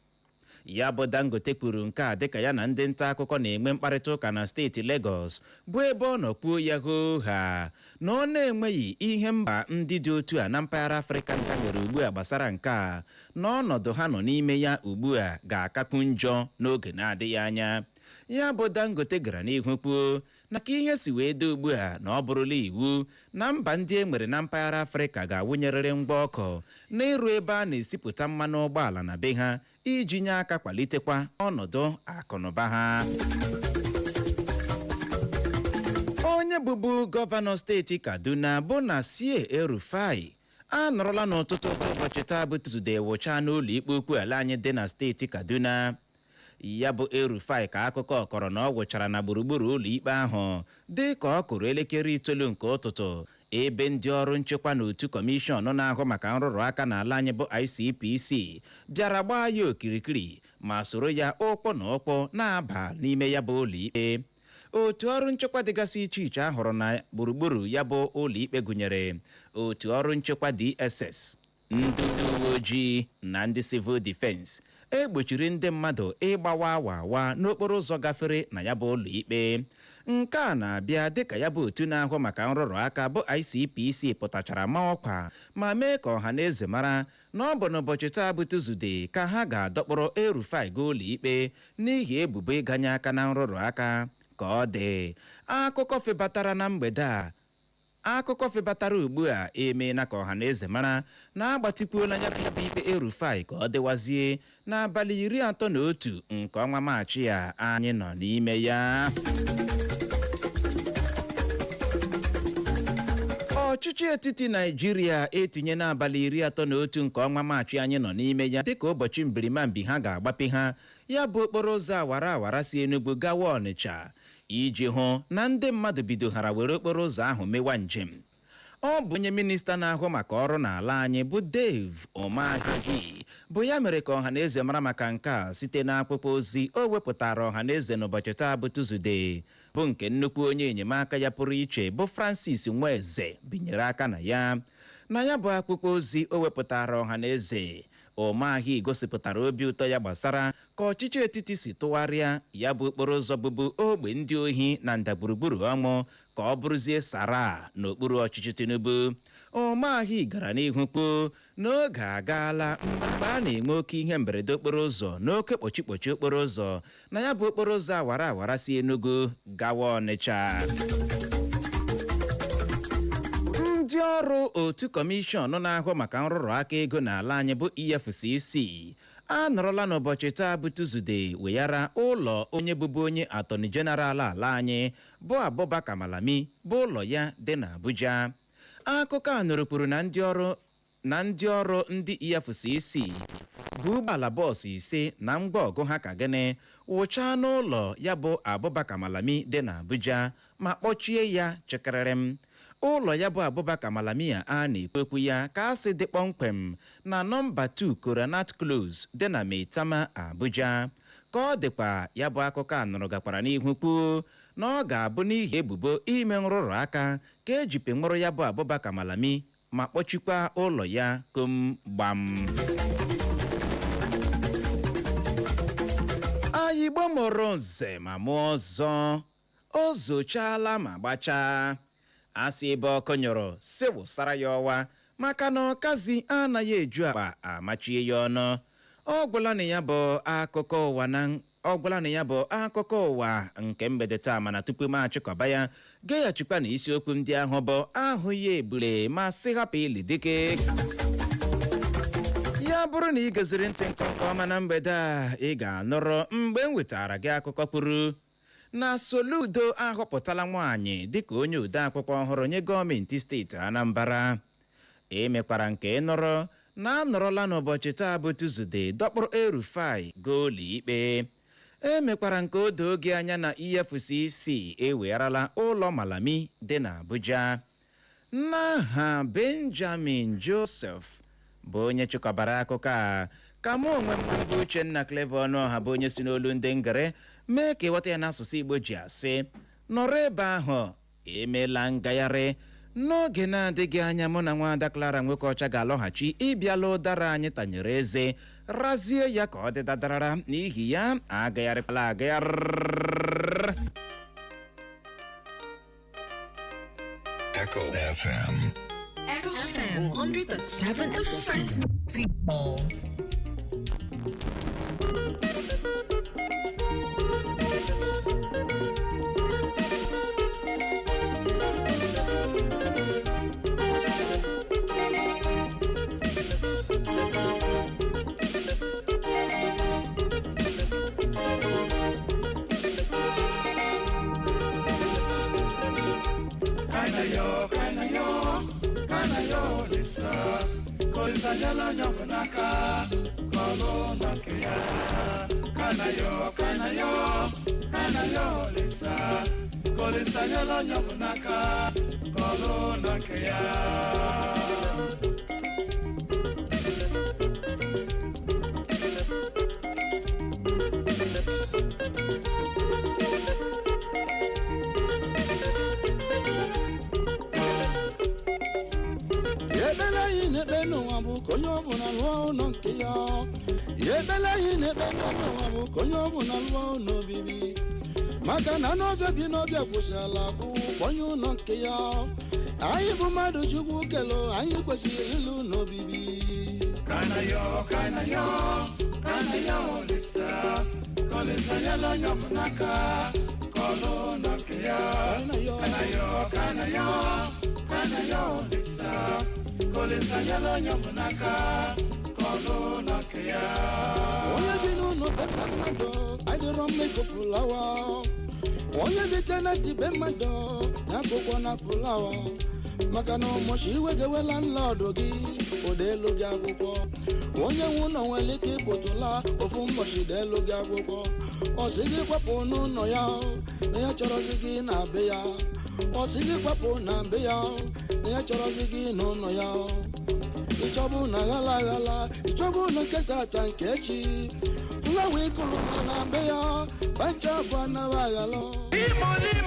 Ya bụ Dangote kwuru nke a dịka ya na ndị nta akụkọ na-enwe mkparịta ụka na steeti Lagos, bụ ebe ọ nọ kwuo ya hoo ha na ọ na-enweghị ihe mba ndị dị otu a na mpaghara Afrịka nta nwere ugbu a gbasara nke a, na ọnọdụ ha nọ n'ime ya ugbu a ga-akakwu njọ n'oge na-adịghị anya. Ya bụ Dangote gara n'ihu kwuo na ka ihe si wee dị ugbu a, na ọ bụrụla iwu na mba ndị e nwere na mpaghara Afrịka ga-awụnyerịrị ngwa ọkụ n'ịrụ ebe a na-esipụta mmanụ ụgbọala na be ha iji nye aka kwalitekwa ọnọdụ akụnụba ha. Onye bụbu gọvanọ steeti Kaduna bụ Nasir El-Rufai anọrọla n'ụtụtụ ụbọchị taa bụ Tuzdee wụchaa n'ụlọ ikpe ukwu ala anyị dị na steeti Kaduna. Ya bụ El-Rufai ka akụkọ kọrọ na ọ gwụchara na gburugburu ụlọ ikpe ahụ dị ka ọ kụrụ elekere 9 nke ụtụtụ, ebe ndị ọrụ nchekwa na otu kọmishọn na-ahụ maka nrụrụ aka n'ala anyị bụ ICPC bịara gbaa ya okirikiri ma soro ya ụkwụ na ụkwụ na-aba n'ime ya bụ ụlọ ikpe. Otu ọrụ nchekwa dịgasị iche iche a hụrụ na gburugburu ya bụ ụlọ ikpe gụnyere otu ọrụ nchekwa DSS, ndị uwe ojii na ndị civil defense. Egbochiri ndị mmadụ ịgbawa awa awa n'okporo ụzọ gafere na ya bụ ụlọ ikpe. Nke a na-abịa dịka ya bụ otu na-ahụ maka nrụrụ aka bụ ICPC pụtachara ma ọkwa ma mee ka ọha na eze mara na ọ bụ n'ụbọchị taa bụ Tuzdee ka ha ga-adọkpụrụ El-Rufai gaa ụlọ ikpe n'ihi ebubo ịganye aka na nrụrụ aka. Ka ọ dị, akụkọ febatara na mgbede a, akụkọ febatara ugbu a emeela ka ọha na eze mara na agbatịkwuola ya bụ ikpe El-Rufai ka ọ dịwazie n'abalị 31 nke ọnwa Maachị a anyị nọ n'ime ya. Ọchịchị etiti Naijiria etinye n'abalị 31 nke ọnwa Maachị anyị nọ n'ime ya dịka ụbọchị mbirimambi ha ga-agbape ha ya bụ okporo ụzọ awara awara si Enugu gawa Ọnịcha iji hụ na ndị mmadụ bidoghara were okporo ụzọ ahụ mewa njem. Ọ bụ onye minista na-ahụ maka ọrụ n'ala anyị bụ Dave Umahi bụ ya mere ka ọha na eze mara maka nke a site n'akwụkwọ ozi o wepụtara ọha na eze n'ụbọchị taa bụ Tuzdee, bụ nke nnukwu onye enyemaka ya pụrụ iche bụ Francis Nweze binyere aka na ya. Na ya bụ akwụkwọ ozi o wepụtara ọha na eze, Umahi gosipụtara obi ụtọ ya gbasara ka ọchịchị etiti si tụgharịa ya bụ okporo ụzọ bụbu ogbe ndị ohi na ndagburugburu ọnwụ ka ọ bụrụzie sara n'okpuru ọchịchị Tinubu. Umahi gara n'ihu kwuo n'oge agaala mgbe a na-enwe oke ihe mberede okporo ụzọ na oke kpọchikpọchi okporo ụzọ na ya bụ okporo ụzọ awara awara si Enugu gawa Ọnịcha. Ndị ọrụ otu kọmishọn na-ahụ maka nrụrụ aka ego n'ala anyị bụ EFCC anọrọla n'ụbọchị taa bụ Tuzdee weghara ụlọ onye bụbu onye Attorney General ala anyị bụ Abubakar Malami, bụ ụlọ ya dị n'Abuja. Akụkọ a nụrụ kwuru na ndị ọrụ ndị EFCC bụ ụgbọala bọọsụ ise na ngwa ọgụ ha ka gịnị wụchaa n'ụlọ ya bụ Abubakar Malami dị n'Abuja ma kpọchie ya chịkịrịrị m. Ụlọ ya bụ Abubakar Malami a na-ekwu ekwu ya ka a sị dị kpọmkwem na nọmba 2 Coronat Close dị na Maitama, Abuja. Ka ọ dịkwa, ya bụ akụkọ a nụrụ gakwara n'ihu kwuo na ọ ga-abụ n'ihi ebubo ime nrụrụ aka ka ejipe nwụrụ ya bụ Abubakar Malami ma kpọchikwa ụlọ ya kom gbam. Ayigbo mụrụ nze ma mụọ ọzọ, o zochaala ma gbachaa. Asị ebe ọkụ nyụrụ si wụsara ya ọwa, maka na ọkazi anaghị eju akpa amachie ya ọnụ. Ọ gwụla na ya bụ akụkọ ụwa na ọ gwụla na ya bụ akụkọ ụwa nke mgbede taa. Mana tupu m achịkọba ya, geghachikwa na isiokwu ndị ahụ bụ ahụ ya ebule ma sị hapụ ili dike. Ya bụrụ na ị geziri ntị ntị nke ọma na mgbede a, ị ga-anụrụ mgbe m wetara gị akụkọ kwuru na Soludo ahọpụtala nwaanyị dịka onye ode akwụkwọ ọhụrụ nye gọọmenti steeti Anambra. Emekwara nke nụrụ na anọrọla n'ụbọchị taa bụ Tuzdee dọkpụrụ El-Rufai goolu ikpe. Emekwara nke o doo gị anya na EFCC ewegharala ụlọ Malami dị n'Abuja. N'aha Benjamin Joseph bụ onye chịkọbara akụkọ a, Ka mụ onwe m bụ Uchenna Clever Ọnụọha, bụ onye si n'olu ndị ngere mee ka ịghọta ya n'asụsụ Igbo, ji asị nọrọ ebe ahụ, emeela ngagharị. N'oge na-adịghị anya, mụ na nwaada Clara Nwoke Ọcha ga-alọghachi ịbịala ụdara anyị tanyere eze razie ya ka ọ dị dadarara. N'ihi ya, agagharịkwala agagharị.
Echo FM.
Echo FM 100.7, the fresh people.
Kanayo, kanayo, kanayo, lisa. Kolisanyala nyọbụ n'aka, kọlụ na nke ya. Kanayo, kanayo, kanayo, lisa. Kolisanyala nyọbụ n'aka, kọlụ na nke ya.
Ekpere anyị na-ekpe n'ụwa bụ ka onye ọbụla lụọ ụlọ nke ya. Ekpere anyị na-ekpe n'ụwa bụ ka onye ọbụla lụọ ụlọ obibi, maka na n'ọbịa bi n'ọbịa kwụsịala akwụ onye ụlọ nke ya. Anyị bụ mmadụ Chukwu kelo, anyị kwesịrị ịlụ ụlọ obibi.
Kanayo, kanayo, kanayo, lisa. Kolisanyala nyọbụ n'aka, kọlụ na nke ya. Kanayo, kanayo, kanayo, lisa. Kolisanyala nyọbụ n'aka, kọlụ na nke ya.
Onye bi n'ụlọ be mmadụ adịrọ mma ịkụ flower. Onye bi tenant be mmadụ ya akwụkwọ na flower, maka na ụmụchi iwe ga-ewe landlord gị ụda elu gị akwụkwọ. Onye nwe ụlọ nwere ike ịpụtụla ofu mbọchị da elu gị akwụkwọ, ọ sị gị kwapụ n'ụlọ ya, na ya chọrọzi gị na be ya. Ọ sị gị kwapụ na be ya, na ya chọrọzi gị n'ụlọ ya. Ịchọbụ na ghala aghala, ịchọbụ na nke tata nke echi, flower ịkụrụ na be ya pancha bụ anaba aghala.
Imo.